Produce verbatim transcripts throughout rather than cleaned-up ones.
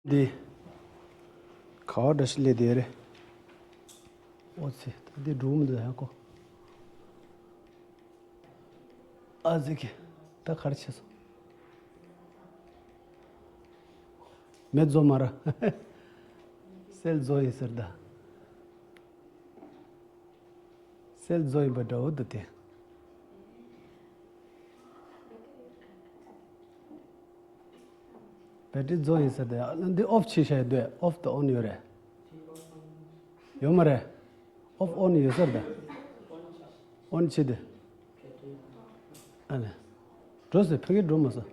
འདི། ག་བ་འདྲ་ཞིག་སླེབས་བསྡད་རེད། ཨོ་ཙི། ད་འདི་འགྲོ་མི་འདུག་ཧ་གོ། ཨ་ཙི་གི། ད་ག་རེ་བྱས་སོང་། མེ་རྫོགས་མ་ར། སེལ་རྫོགས་ཡིན་ཟེར་ད། སེལ་རྫོགས་ཡིན་པ་འདྲ་བོ་འདུག་སྟེ། བེ་ཊི་རྫོགས་ཡིན་ཟེར་ཏེ། འདི་ཨོཕ་བྱས་བཞག་ཡོད་དུས། ཨོཕ་དང་ཨོན་ཡོད་རེད། ཡོད་མ་རེད། ཨོཕ་ཨོན་ཡོད་ཟེར་ད། ཨོན་བྱས་ཏེ། ཨ་ལེ། འགྲོ་ཟེར། ཕ་གི་འགྲོ་མ་སོང་།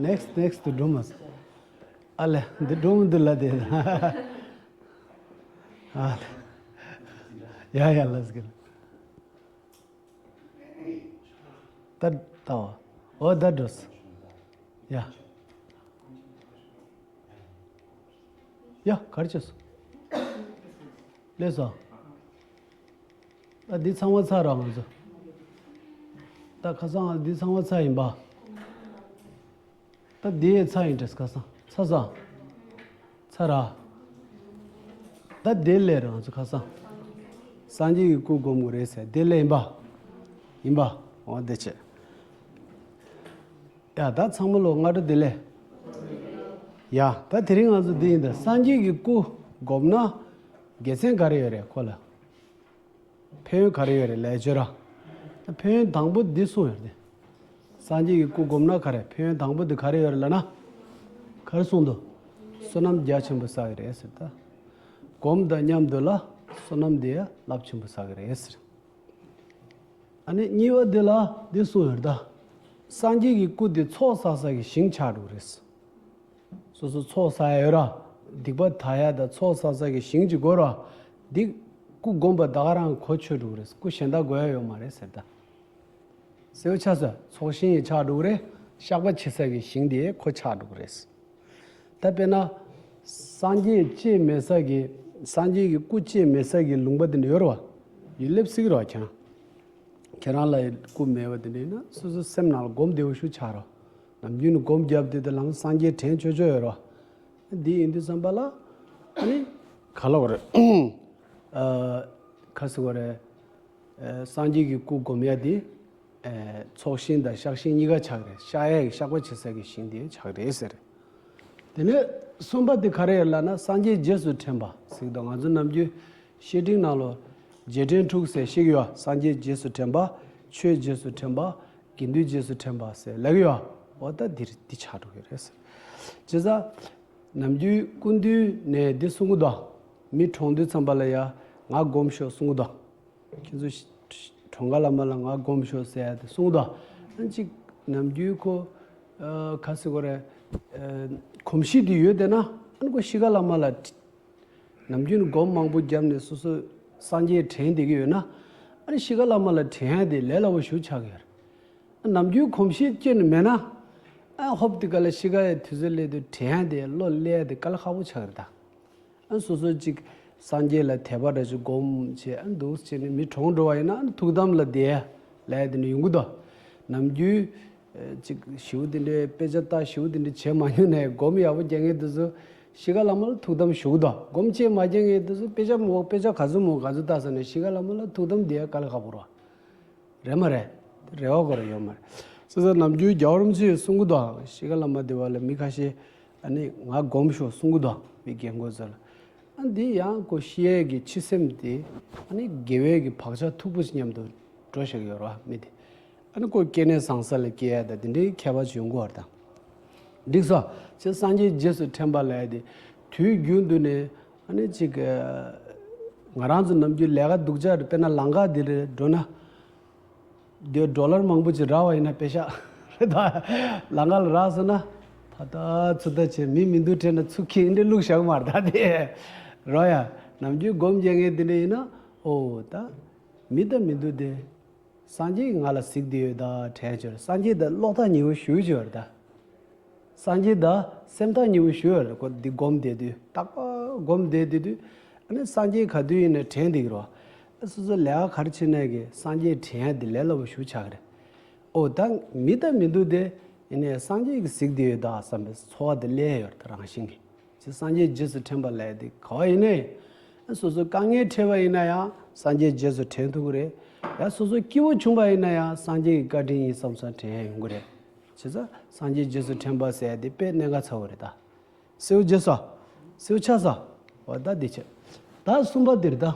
ནེག་སི་ཊི་ནེག་སི་ཊི་འགྲོ་མ་སོང་། ཨ་ལེ། འདི་འགྲོ་མི་འདུག་ལ་དེ། ཨ་ལེ། ཡ་ཡ་ལ་སི་གི། ད་ལྟ་བ། འོ་ད་འགྲོ་སོང་། ཡ། ཡ། ག་རེ་བྱས་སོང་། སླེབས་སོང་། ད་འདི་ཚང་མ་ཚར་ར་ང་ཚོ། ད་ཁ་སང་འདི་ཚང་མ་ཚར་ཡིན་པ། ད་འདི་ཡས་ཚར་ཡིན་འདྲ་ཁ་སང་། ཚར་སོང་། ཚར་ར། ད་འདི་ལས་ར་ང་ཚོ་ཁ་སང་། སངས་རྒྱས་ཀྱི་སྐུ་སྒོམ་དགོས་རེད་ཟེར་འདི་ལས་ཡིན་པ། ཡིན་པ། འོ་འདི་བྱས། ཡ། ད་ཚང་མ་ལོ་སྔ་དྲོ་བདེ་ལེགས། ཡ། ད་དེ་རིང་ང་ཚོ་འདི་ཡིན་ད། སངས་རྒྱས་ཀྱི་སྐུ་སྒོམ་ན་དགེ་མཚན་ག་རེ་ཡོད་རེད་ཁོ་ལ། ཕན་ཡོན་ག་རེ་ཡོད་རེད་ལབ་བརྗོད་ར། ད་ཕན་ཡོན་དང་པོ་འདི་གསུངས་ཡོད་རེད། སངས་རྒྱས་ཀྱི་སྐུ་སྒོམ་ན་ག་རེ། ཕན་ཡོན་དང་པོ་འདི་ག་རེ་ཡོད་རེད་ལབ་ན། ག་རེ་གསུངས་འདུག་བསོད་ནམས་རྒྱ་ཆེན་པོ་བསགས་ཀྱི་རེད་ཟེར་ད། སྒོམ་དང་མཉམ་དུ་ལ་བསོད་ནམས་འདི་ཡང་རླབས་ཆེན་པོ་བསགས་ཀྱི་རེད་ཟེར། ཨ་ནི་གཉིས་པ་འདི་ལ་འདི་གསུངས་ཡོད་ད། སངས་རྒྱས་ཀྱི་སྐུ་འདི་ཚོགས་བསགས་ས་གི་ཞིང་ཆགས་འགྲོ་གི་རེད། སོ་སོ་ཚོགས་བསགས་ཡ་ཡོད་ར། སྡིག་པ་དག་ཡ་དང་ཚོགས་བསགས་ས་གི་ཞིང་ཅིག་དགོས་ར། འདི་སྐུ་སྒོམ་པ་ད་ག་རང་གོ་ཆོད་འགྲོ་གི་རེད། སྐུ་གཞན་དག་དགོས་ཡ་ཡོད་མ་རེད་ཟེར་ད། ཟེར་བ་ཆགས་སོང་། ཚོགས་ཞིང་ཡི་ཆགས་འགྲོ་གི་རེད། བཤགས་པ་བྱེད་ས་གི་ཞིང་དེ་ཁོ་ཆགས་འགྲོ་གི་རེད། ད་དཔེར་ན། སངས་རྒྱས་སྐྱེ་མེད་ས་གི། སངས་རྒྱས་ཀྱི་སྐུ་སྐྱེ་མེད་ས་གི་ལུང་པ་དེ་འདྲ་ཡོད་རེད་བ། ཡུལ་སླེབས་སྲིད་ཀྱི་རེད་བ་ཁྱེད་རང་། ཁྱེད་རང་ལ་སྐུ་མེད་པ་དེ་འདྲ་ཡིན་ན་སོ་སོ་སེམས་ནང་ལ་སྒོམ་བདེ་བོ་ཞིག་ཆགས་རེད་བ། ནམ་རྒྱུན་ནས་སྒོམ་བརྒྱབ་དུས་དེ་ལམ་སངས་རྒྱས་དྲན་ཆོག་ཆོག་ཡོད་རེད་བ། འདི་ཡིན་དུས་ཙམ་པ་ལ། ཨ་ནི། ག་ལབ་དགོས་རེད། ཨ། ག་ཟེར་དགོས་རེད། ཨ། སངས་རྒྱས་ཀྱི་སྐུ་སྒོམ་ཡ་དེ། ཨ། ཚོགས་ཞིང་དང་བཤགས་ཞིང་གཉིས་ཀ་ཆགས་རེད། བཤགས་ཡ་གི་བཤགས་པ་བྱེད་ས་གི་ཞིང་དེ་ཆགས་རེད་ཟེར། དེ་ནས་གསུམ་པ་དེ་ག་རེ་ཡོད་ལབ་ན། སངས་རྒྱས་རྗེས་སུ་དྲན་པ་ཟེར་གི་འདུག་ང་ཚོ་ནམ་རྒྱུན་བཤེས་སྤྲིང་ནང་ལོ། རྗེས་དྲན་དྲུག་ཟེར་བཤད་ཀྱི་ཡོད། སངས་རྒྱས་རྗེས་སུ་དྲན་པ། ཆོས་རྗེས་སུ་དྲན་པ། དགེ་འདུན་རྗེས་སུ་དྲན་པ་ཟེར་ལབ་ཀྱི་ཡོད། འོ་ད་འདིར་འདི་ཆགས་འགྲོ་གི་རེད་ཟེར། བྱས་ཙང་། ནམ་རྒྱུན་སྐུ་མདུན་ནས་འདི་གསུང་གི་འདུག་མི་གྲོངས་དུས་ཙམ་པ་ལ་ཡ་ང་སྒོམ་ཤོག་གསུང་གི་འདུག་ཁྱེད་ཚོ་གྲོངས་ཁ་ལ་མ་ལ་ང་སྒོམ་ཤོག་ཟེར་ཡ་དེ་གསུང་གི་འདུག་ཨ་ནི་གཅིག་ནམ་རྒྱུན་ཁོ། ཨ། ག་ཟེར་དགོས་རེད། ཨ། གོམས་གཤིས་དེ་ཡོད་བསྡད་ན། ཨ་ནི་ཁོ་ཤི་ཁ་ལ་མ་ལ། ནམ་རྒྱུན་སྒོམ་མང་པོ་བརྒྱབ་ནས་སོ་སོ་སངས་རྒྱས་དྲན་བསྡད་ཀྱི་ཡོད་ན། ཨ་ནི་ཤི་ཁ་ལ་མ་ལ་དྲན་ཡ་དེ་ལས་སླ་པོ་ཞེ་པོ་ཆགས་ཀྱི་ཡོད་རེད། ནམ་རྒྱུན་གོམས་གཤིས་སྐྱེས་ནས་མེད་ན། ཨ། ཧོབ་དེ་ག་ལ་ཤི་ཁ་ཡ་དུས་ཚོད་སླེབས་དུས་དྲན་ཡ་དེ་བློ་སླེབས་ཡ་དེ་དཀའ་ལས་ཁག་པོ་ཆགས་ཀྱི་རེད་ད། ཨ། སོ་སོ་གཅིག་སངས་རྒྱས་ལ་དད་པ་འདྲ་ཅིག་སྒོམ་བྱས། ཨ། འདུག་བྱས་ནས་མི་གྲོངས་འགྲོ་བ་ཡིན་ན། ཨ། ཐུགས་དམ་ལ་བསྡད་ལབ་ཡ་དེ་འདྲ་ཡོང་གི་འདུག་ནམ་རྒྱུན། ཨ། གཅིག་ཞེ་པོ་དེ་འདྲའི་དཔེ་ཆ་ལྟ། ཞེ་པོ་དེ་འདྲ་བྱེད་མ་མྱོང་ནས་སྒོམ་ཡག་པོ་རྒྱག་མཁན་དེ་ཚོ་ཤི་ཁ་ལ་མ་ལ་ཐུགས་དམ་ཞུ་གི་འདུག་སྒོམ་བྱེད་མ་རྒྱག་མཁན་དེ་ཚོ་དཔེ་ཆ་མོ། དཔེ་ཆ་ག་ཚོད་མོ་ག་ཚོད་ལྟ་ཟེར་ནས་ཤི་ཁ་ལ་མ་ལ་ཐུགས་དམ་བསྡད་ཡ་དཀའ་ལས་ཁག་པོ་རེད། རེད་མ་རེད། རེ་བ་ཁོ་རང་ཡོད་མ་རེད། སོ་སོ་ནམ་རྒྱུན་རྒྱལ་བ་རིན་པོ་ཆེས་གསུང་གི་འདུག་ཤི་ཁ་ལ་མ་བསྡད་པ་ལ་མི་ཁ་ཤས། ཨ་ནི་ང་སྒོམ་ཤོག་གསུང་གི་འདུག་མི་རྒན་རྒོན་ཚོ་ལ། ཨ། འདི་ཡང་ཁོ་ཤི་ཡས་ཀྱི་འཆི་སེམས་དེ། ཨ་ནི་དགེ་བའི་གི་བག་ཆགས་མཐུག་པོ་ཞིག་མཉམ་དུ་འགྲོ་བཞག་གི་ཡོད་རེད་བ་མི་དེ། ཨ་ནི་ཁོ་སྐྱེ་གནས་བཟང་ས་ལ་སྐྱེ་ཡ་དང་དེ་འདྲའི་ཁྱད་པར་ཅིག་ཡོང་གི་ཡོད་རེད་ད། འགྲིག་སོང་། ཅེས་སངས་རྒྱས་རྗེས་སུ་དྲན་པ་ལབ་ཡ་དེ། དུས་རྒྱུན་དུ་ནས་ཨ་ནི་ཅིག་ང་རང་ཚོ་ནམ་རྒྱུན་ལས་ཀ་སྡུག་ཅག་རེད། དཔེར་ན་ལམ་ཁ་འདི་རེད། འགྲོ་ན། འདི་ཌོ་ལར་མང་པོ་ཅིག་རག་པ་ཡིན་ན་དཔེ་ཤག་རེད་ད། ལམ་ཁ་ལ་རག་སོང་ན། ད་ལྟ་ཚུར་ལྟ་བྱས། མི་མི་འདུག་དྲན་ན་ཚུར་འཁྱེར་འདི་བླུགས་བཞག་མ་རེད་ད་དེ། རོ་ཡ། ནམ་རྒྱུན་སྒོམ་རྒྱག་མཁན་དེ་འདྲ་ཡིན་ན། ཨོ་ད། མི་ད་མི་འདུག་དེ། སངས་རྒྱས་ང་ལ་གཟིགས་བསྡད་ཡོད་ད་དྲན་བྱས། སངས་རྒྱས་ད་བློ་ཐག་ཉེ་བོ་ཞེ་པོ་ཅིག་ཡོད་རེད་ད། སངས་རྒྱས་ད་སེམས་ཐག་ཉེ་བོ་ཞེ་པོ་ཡོད་རེད། ཁོ་འདི་སྒོམ་བསྡད་དུས། རྟག་པར་སྒོམ་བསྡད་བསྡད་དུས། ཨ་ནི་སངས་རྒྱས་ག་དུས་ཡིན་ན་དྲན་བསྡད་ཀྱི་རེད་བ། ཨ། སོ་སོ་ལས་ཀ་ག་རེ་བྱེད་ནའི་གི་སངས་རྒྱས་དྲན་ཡ་འདི་ལས་སླ་པོ་ཞེ་པོ་ཆགས་ཀྱི་རེད། ཨོ་ད་མི་ད་མི་འདུག་དེ། ཡིན་ནའི་སངས་རྒྱས་ཀྱིས་གཟིགས་བསྡད་ཡོད་ད་བསམ་པའི་ཚོར་བ་དེ་སླེབས་ཡོད་རེད། ད་རང་བཞིན་གྱིས་ཅི་སངས་རྒྱས་རྗེས་སུ་དྲན་པ་ལབ་ཡ་དེ་ག་བ་ཡིན་ནའི། སོ་སོ་དཀའ་ངལ་འཕྲད་པ་ཡིན་ན་ཡང་སངས་རྒྱས་རྗེས་སུ་དྲན་ཐུབ་ཀྱི་རེད། ཡང་སོ་སོ་སྐྱིད་པོ་བྱུང་པ་ཡིན་ན་ཡང་སངས་རྒྱས་ཀྱི་བཀའ་དྲིན་ཡིན་བསམ་བསམ་དྲན་ཡ་ཡོང་གི་རེད། བྱས་ཙང་སངས་རྒྱས་རྗེས་སུ་དྲན་པ་ཟེར་ཡ་དེ་དཔེ་གནད་འགག་ཚ་བོ་རེད་ད། སེའུ་རྗེས་སོ། སེའུ་ཆ་སོ། འོ་ད་འདི་བྱས། ད་གསུམ་པ་འདིར་ད།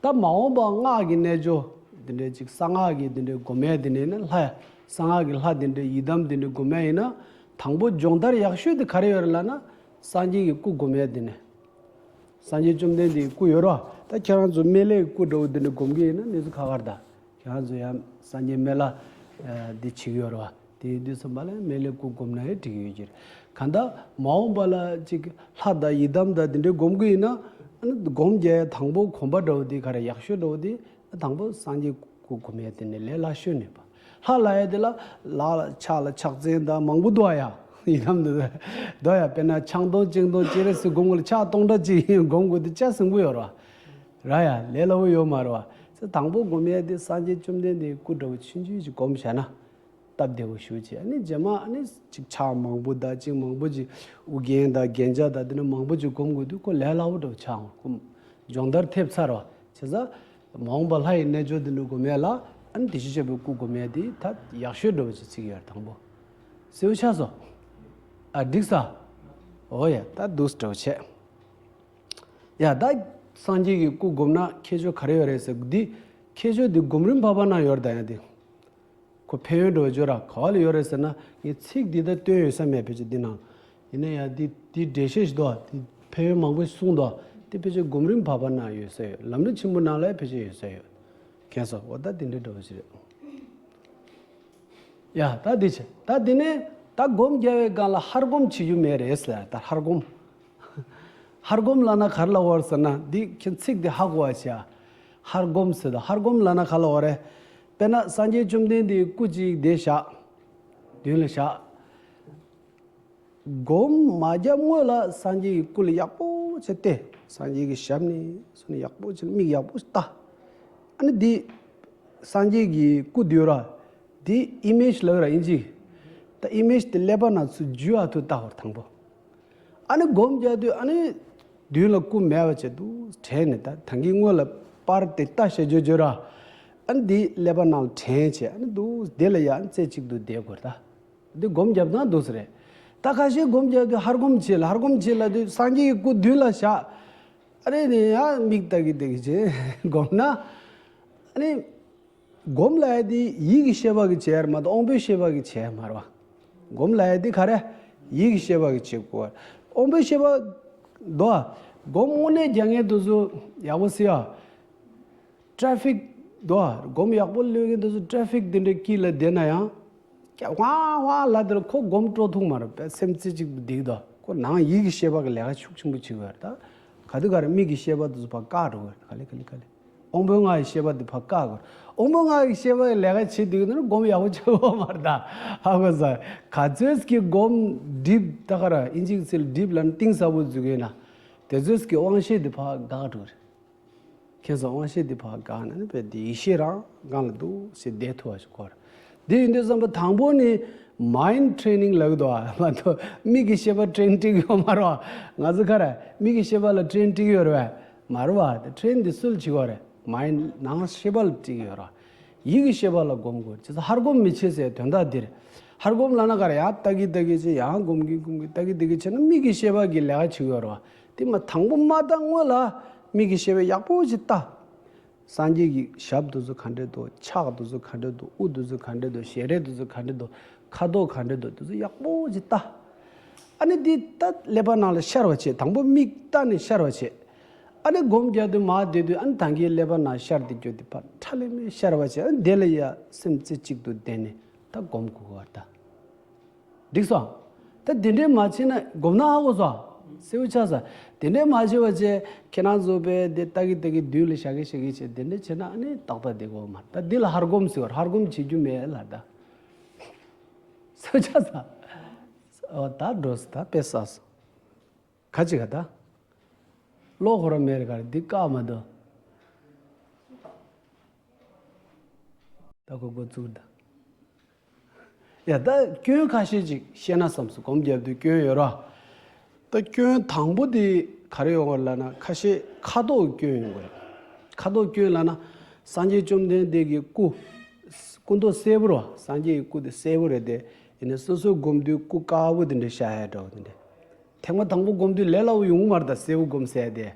ད་མ་འོངས་པ་སྔགས་ཀྱི་རྣལ་འབྱོར་འདི་འདྲའི་ཅིག་གསང་སྔགས་ཀྱི་འདི་འདྲའི་སྒོམ་ཡས་འདི་འདྲའི་ནི་ལྷ་ཡ། གསང་སྔགས་ཀྱི་ལྷ་འདི་འདྲའི་ཡི་དམ་འདི་འདྲའི་སྒོམ་ཡས་ཡིན་ན། དང་པོ་སྦྱོང་བརྡར་ཡག་ཤོས་དེ་ག་རེ་ཡོད་རེད་ལབ་ན། སངས་རྒྱས་ཀྱི་སྐུ་སྒོམ་ཡས་འདི་ནི། སངས་རྒྱས་བཅོམ་ལྡན་འདས་ཀྱི་སྐུ་ཡོད་རོ། ད་ཁྱེད་རང་ཚོ་སྨན་བླའི་སྐུ་འདྲ་བོ་འདི་འདྲ་སྒོམ་གྱི་ཡིན་ན་གནས་ཚུལ་ཁག་ཁག་རེད་ད། ཁྱེད་རང་ཚོ་ཡང་སངས་རྒྱས་སྨན་བླ་འདི་བྱེད་ཀྱི་ཡོད་རེད་བ། དེ་ཡིན་དུས་ཙམ་པ་ལ་སྨན་བླའི་སྐུ་སྒོམ་ན་ཡང་འགྲིག་གི་ཡོད་ཀྱི་རེད། གང་ལྟར་མ་འོངས་པ་ལ་ཅིག་ལྷ་དང་ཡི་དམ་དང་དེ་འདྲའི་སྒོམ་གྱི་ཡིན་ན། ཨ་ནི་སྒོམ་རྒྱག་ཡ་དང་པོ་གོམ་པ་འདྲ་བོ་དེ་ག་རེ་ཡག་ཤོས་འདྲ་བོ་དེ། དང་པོ་སངས་རྒྱས་སྐུ་སྒོམ་ཡ་དེ་ནི་ལས་སླ་ཤོས་ནི་པ། ལྷ་ལབ་ཡ་དེ་ལ་ལ་ལ་ཕྱག་ལ་ཕྱག་མཚན་དང་མང་པོ་འདུག་ཨ་ཡ། ཡི་དམ་དེ་འདུག་ཡ། དཔེར་ན་ཆང་སྟོང་ཅིང་སྟོང་ཅི་རེ་སི་སྒོམ་དགོས་ལ་ཕྱག་སྟོང་ཕྲག་ཅིག་སྒོམ་དགོས་དེ་ལྕགས་ཟིང་པོ་ཡོད་རེད་བ། ར་ཡ་ལས་སླ་བོ་ཡོད་མ་རེད་བ། ཚེ་དང་པོ་སྒོམ་ཡས་དེ་སངས་རྒྱས་བཅོམ་ལྡན་འདས་སྐུ་འདྲ་བོ་ཆུང་ཆུང་ཞིག་སྒོམ་བྱས་ན། སྟབས་བདེ་བོ་ཞུ་བྱས་ཨ་ནི་རྗེས་མ་ཨ་ནི་ཅིག་ཕྱག་མང་པོ་དང་ཅིག་མང་པོ་ཅིག་དབུ་རྒྱན་དང་རྒྱན་ཆ་དང་དེ་ནི་མང་པོ་ཅིག་སྒོམ་དགོས་དུས་ཁོ་ལས་སླ་བོ་འདྲ་བོ་ཆགས་འོང་ཁོ། སྦྱོང་བརྡར་ཐེབས་ཚར་བ་བྱས་ཙང་། མ་འོངས་པ་ལྷ་ཡི་རྣལ་འབྱོར་དེ་འདྲ་སྒོམ་ཡས་ལ་ཨ་ནི་དེ་བཞིན་གཤེགས་པའི་སྐུ་སྒོམ་ཡས་དེ་ད་ཡག་ཤོས་འདྲ་བོ་ཅིག་ཚིག་ཡོད་དང་པོ། སེའུ་ཆ་སོ། ཨ་འགྲིག་ས། འོ་ཡ་ད་འདུག་འདྲ་བོ་བྱས། ཡ་ད་སངས་རྒྱས་ཀྱི་སྐུ་སྒོམ་ན་ཁྱད་ཆོས་ག་རེ་ཡོད་རེད་ཟེར་འདི། ཁྱད་ཆོས་འདི་སྒོམ་རིམ་བར་པ་ན་ཡོད་རེད་ད་ཡ་འདི། ཁོ་ཕན་ཡོན་འདྲ་བོ་བརྗོད་ར་ག་བ་ལ་ཡོད་རེད་ཟེར་ན་ངས་ཚིག་འདི་ད་བཏོན་ཡོད་ས་མེད་ཕལ་ཆེར་འདི་ནང་། ཡིན་ན་ཡང་འདི་འདི་འགྲེལ་བཤད་ཞིག་འདུག་ཨ། འདི་ཕན་ཡོན་མང་པོ་ཞིག་གསུངས་འདུག་ཨ། འདི་ཕལ་ཆེར་སྒོམ་རིམ་བར་པ་ན་ཡོད་ས་ཡོད། ལམ་རིམ་ཆེན་པོ་ནང་ལ་ཕལ་ཆེར་ཡོད་ས་ཡོད། མཁྱེན་སོང་། འོ་ད་འདི་འདྲ་འདྲ་བོ་ཞིག་རེད། ཡ་ད་འདི་བྱས་ད་འདི་ནས་ད་སྒོམ་རྒྱག་པའི་སྒང་ལ་ཧར་སྒོམ་བྱེད་རྒྱུ་མེད་རེད་ཟེར་ད་ཧར་སྒོམ། ཧར་སྒོམ་ལབ་ན་ག་རེ་ལབ་དགོས་རེད་ཟེར་ན་འདི་ཁྱེད་ཚིག་འདི་ཧ་གོ་བ་བྱས་ཨ། ཧར་སྒོམ་ཟེར་ད་ཧར་སྒོམ་ལབ་ན་ག་རེ་ལབ་དགོས་རེད། དཔེར་ན་སངས་རྒྱས་བཅོམ་ལྡན་འདས་སྐུ་གཅིག་དེ་བཞག་མདུན་ལ་བཞག་སྒོམ་མ་བརྒྱབ་སྔོན་ལ་སངས་རྒྱས་ཀྱི་སྐུ་ལ་ཡག་པོ་བྱས་ཏེ། སངས་རྒྱས་ཀྱི་ཞབས་ནས་སོ་ནས་ཡག་པོ་བྱས་ནས་མིག་ཡག་པོ་ལྟ། ཨ་ནི་འདི་སངས་རྒྱས་ཀྱི་སྐུ་འདུག་ར། འདི་ཨི་མེཇ་ལབ་ར་ཨིན་ཇི། ད་ཨི་མེཇ་དེ་ཀླད་པ་ནང་ཚུར་འཇུ་ཨ་ཐུ་ལྟ་བར་དང་པོ། ཨ་ནི་སྒོམ་རྒྱག་དུས་ཨ་ནི་མདུན་ལ་སྐུ་མེད་པ་བྱས་འདུག་དྲན་ནས་ད་ད་གིན་སྔོན་ལ་པར་དེ་ལྟ་བྱེད་འཇོ་འཇོ་ར། ཨ་ནི་འདི་ཀླད་པ་ནང་ལ་དྲན་བྱས་ཨ་ནི་འདུག་དེ་ལ་ཡང་རྩེ་གཅིག་ཏུ་བསྡད་དགོས་རེད་ད། འདི་སྒོམ་རྒྱབ་ན་འདུག་ས་རེད། ད་ཁ་ཤས་སྒོམ་རྒྱབ་དུས་ཧར་སྒོམ་བྱེད་ལ་ཧར་སྒོམ་བྱེད་ལ་དུས་སངས་རྒྱས་ཀྱི་སྐུ་མདུན་ལ་བཞག་ཨ་རེ་ནི་ཡང་མིག་ལྟ་གི་བསྡད་གི་བྱེད་སྒོམ་ན། ཨ་ནི་སྒོམ་ལ་ཡ་དེ་ཡིད་ཀྱི་ཤེས་པ་གི་བྱེད་ཡ་མ་གཏོགས་དབང་པོའི་ཤེས་པ་གི་བྱེད་ཡ་མ་རེད་བ། སྒོམ་ལ་ཡ་དེ་ག་རེ། ཡིད་ཀྱི་ཤེས་པ་གི་བྱེད་དགོས། དབང་པོའི་ཤེས་པ་དོ། སྒོམ་དངོས་གནས་རྒྱག་མཁན་དེ་ཚོ་ཡག་པོ་སེ་ཡ། ཊ་ཧྥིག་དོ། སྒོམ་ཡག་པོ་གློད་མཁན་དེ་ཚོ་ཊ་ཧྥིག་དེ་འདྲའི་དཀྱིལ་ལ་བསྡད་ན་ཡང་། ཀྱ་ཝང་ཝང་ལབ་དེ་ལ་ཁོ་སྒོམ་སྤྲོ་ཐུབ་མ་རེད་པས། སེམས་རྩེ་གཅིག་ཏུ་བསྡད་དོ། ཁོ་ནང་ཡིད་ཀྱི་ཤེས་པ་གི་ལས་ཀ་ཤུགས་ཆེན་པོ་བྱེད་དགོས་རེད་ད། ག་དུས་ག་རེ་མིག་གི་ཤེས་པ་དེ་ཚོ་ཕར་བཀག་འགྲོ་དགོས་རེད། ག་ལེ་ག་ལེ་ག་ལེ། དབང་པོའི་ལྔ་ཡི་ཤེས་པ་དེ་ཕར་བཀག་དགོས་རེད། དབང་པོའི་ལྔ་ཡི་ཤེས་པ་ཡི་ལས་ཀ་བྱེད་དུས་ན་སྒོམ་ཡག་པོ་བྱེད་དགོས་མ་རེད་ད། ཧ་གོ་ས། ག་ཚོད་ཀྱི་སྒོམ་སྒྲིབ་ད་ག་ར་ཨིན་ཇིའི་ཚིག་ལ་སྒྲིབ་ལབ་ན་གཏིང་ཟབ་པོ་འཛུལ་གི་ཡོད་ན། དེ་ཚོད་ཀྱི་དབང་ཤེས་དེ་ཕར་འགག་འགྲོ་གི་རེད། མཁྱེན་སོང་། དབང་ཤེས་འདི་ཕར་འགག་ན་ནི་དཔེ་འདི་ཡེ་ཤེས་རང་སྒང་ལ་འདུག་སེ་བསྡད་ཐུབ་པ་ཞིག་དགོས་རེད། འདི་ཡིན་དུས་བསམ་པ་དང་པོ་ནི་མའིན་ཌི་ཊི་རེ་ནིང་ལབ་ཀྱི་འདུག་ཨ། མ་གཏོགས་མིག་གི་ཤེས་པ་ཊི་རེན་སྤྲད་ཀྱི་ཡོད་མ་རེད་བ། ང་ཚོ་ག་རེ་མིག་གི་ཤེས་པ་ལ་ཊི་རེན་སྤྲད་ཀྱི་ཡོད་རེད་བས། མ་རེད་བ། དེ་ཊི་རེན་འདི་སུ་ལ་བྱེད་ཀྱི་ཡོད་རེད། མའིན་ཌི་ནང་ཤེས་པ་ལ་སྤྲད་ཀྱི་ཡོད་རེད། ཡིད་ཀྱི་ཤེས་པ་ལ་སྒོམ་དགོས། བྱས་ཙང་ཧར་སྒོམ་མི་བྱེད་ཟེར་དོན་དག་འདི་རེད། ཧར་སྒོམ་ལབ་ན་ག་རེ་ཡང་ལྟ་གི་ལྟ་གི་བྱས་ཡང་སྒོམ་གི་སྒོམ་གི་ལྟ་གི་ལྟ་གི་བྱས་ན་མིག་གི་ཤེས་པ་གི་ལས་ཀ་བྱེད་ཀྱི་ཡོད་རེད་བ། དེ་མ་དང་པོ་མ་བལྟ་སྔོན་ལ་མིག་གི་ཤེས་པས་ཡག་པོ་ཞིག་ལྟ། སངས་རྒྱས་ཀྱི་ཞབས་དེ་ཚོ་ག་འདྲས་འདུག་ཕྱག་དེ་ཚོ་ག་འདྲས་འདུག་དབུ་དེ་ཚོ་ག་འདྲས་འདུག་ཞལ་རས་དེ་ཚོ་ག་འདྲས་འདུག་ཁ་དོག་ག་འདྲས་འདུག་དེ་ཚོ་ཡག་པོ་ཞིག་ལྟ། ཨ་ནི་འདི་ལྟ་ཀླད་པ་ནང་ལ་ཤར་བ་བྱེད། དང་པོ་མིག་ལྟ་ནས་ཤར་བ་བྱེད། ཨ་ནི་སྒོམ་རྒྱག་དུས་མར་བསྡད་དུས་ཨ་ནི་ད་གིན་ཀླད་པ་ནང་ཤར་དེ་རྒྱུ་དེ་ཕར་ཁྲ་ལེ་མེ་ཤར་བ་བྱེད། ཨ་ནི་དེ་ལ་ཡ་སེམས་རྩེ་གཅིག་ཏུ་བསྡད་ནས་ད་སྒོམ་དགོས་པ་ད། འགྲིག་སོང་། ད་དེ་འདྲས་མ་བྱས་ན་སྒོམ་ན་ཧ་གོ་སོང་། སེའུ་ཆགས་སོང་། དེ་འདྲས་མ་བྱས་པ་བྱས་ཁྱེད་རང་ཚོ་པས་དེ་ལྟ་གི་ལྟ་གི་མདུན་ལ་བཞག་གི་བཞག་གི་བྱས་དེ་འདྲས་བྱས་ན་ཨ་ནི་ཏག་ཏག་བསྡད་དགོས་མ་རེད། ད་འདི་ལ་ཧར་སྒོམ་ཟེར་བ་ཧར་སྒོམ་བྱེད་རྒྱུ་མེད་ལ་ད། སེའུ་ཆགས་སོང་། ཨོ་ད་འགྲོ་སོང་། ད་དཔེ་བསགས་སོང་། ཁ་ཅིག་ག་ད། གློག་ཁོ་རང་མེད་རེད་ག་རེ་འདི་བཀག་མ་འདུག་ད་ཁོ་འགོ་བཙུགས་ད། ཡ་ད་སྐྱོན་ཁ་ཤས་ཅིག་བཤད་ན་བསམ་སོང་། སྒོམ་རྒྱབ་དུས་སྐྱོན་ཡོད་ར། ད་སྐྱོན་དང་པོ་དེ་ག་རེ་ཡོང་བ་ལབ་ན། ཁ་ཤས་ཁ་དོག་གི་སྐྱོན་ཡོང་གི་རེད། ཁ་དོག་སྐྱོན་ལབ་ན། སངས་རྒྱས་བཅོམ་ལྡན་འདས་ཀྱི་སྐུ། སྐུ་མདོག་སེར་པོ་རེད་བ། སངས་རྒྱས་ཀྱི་སྐུ་དེ་སེར་པོ་རེད་དེ། ཡིན་ནའི་སོ་སོའི་སྒོམ་དུས་སྐུ་དཀར་པོ་དེ་འདྲ་ཤར་ཡ་འདྲ་བོ་དེ་འདྲ། ཐེངས་མ་དང་པོ་སྒོམ་དུས་ལས་སླ་པོ་ཡོང་གི་མ་རེད། ད་སེར་པོ་སྒོམ་ཟེར་དེ།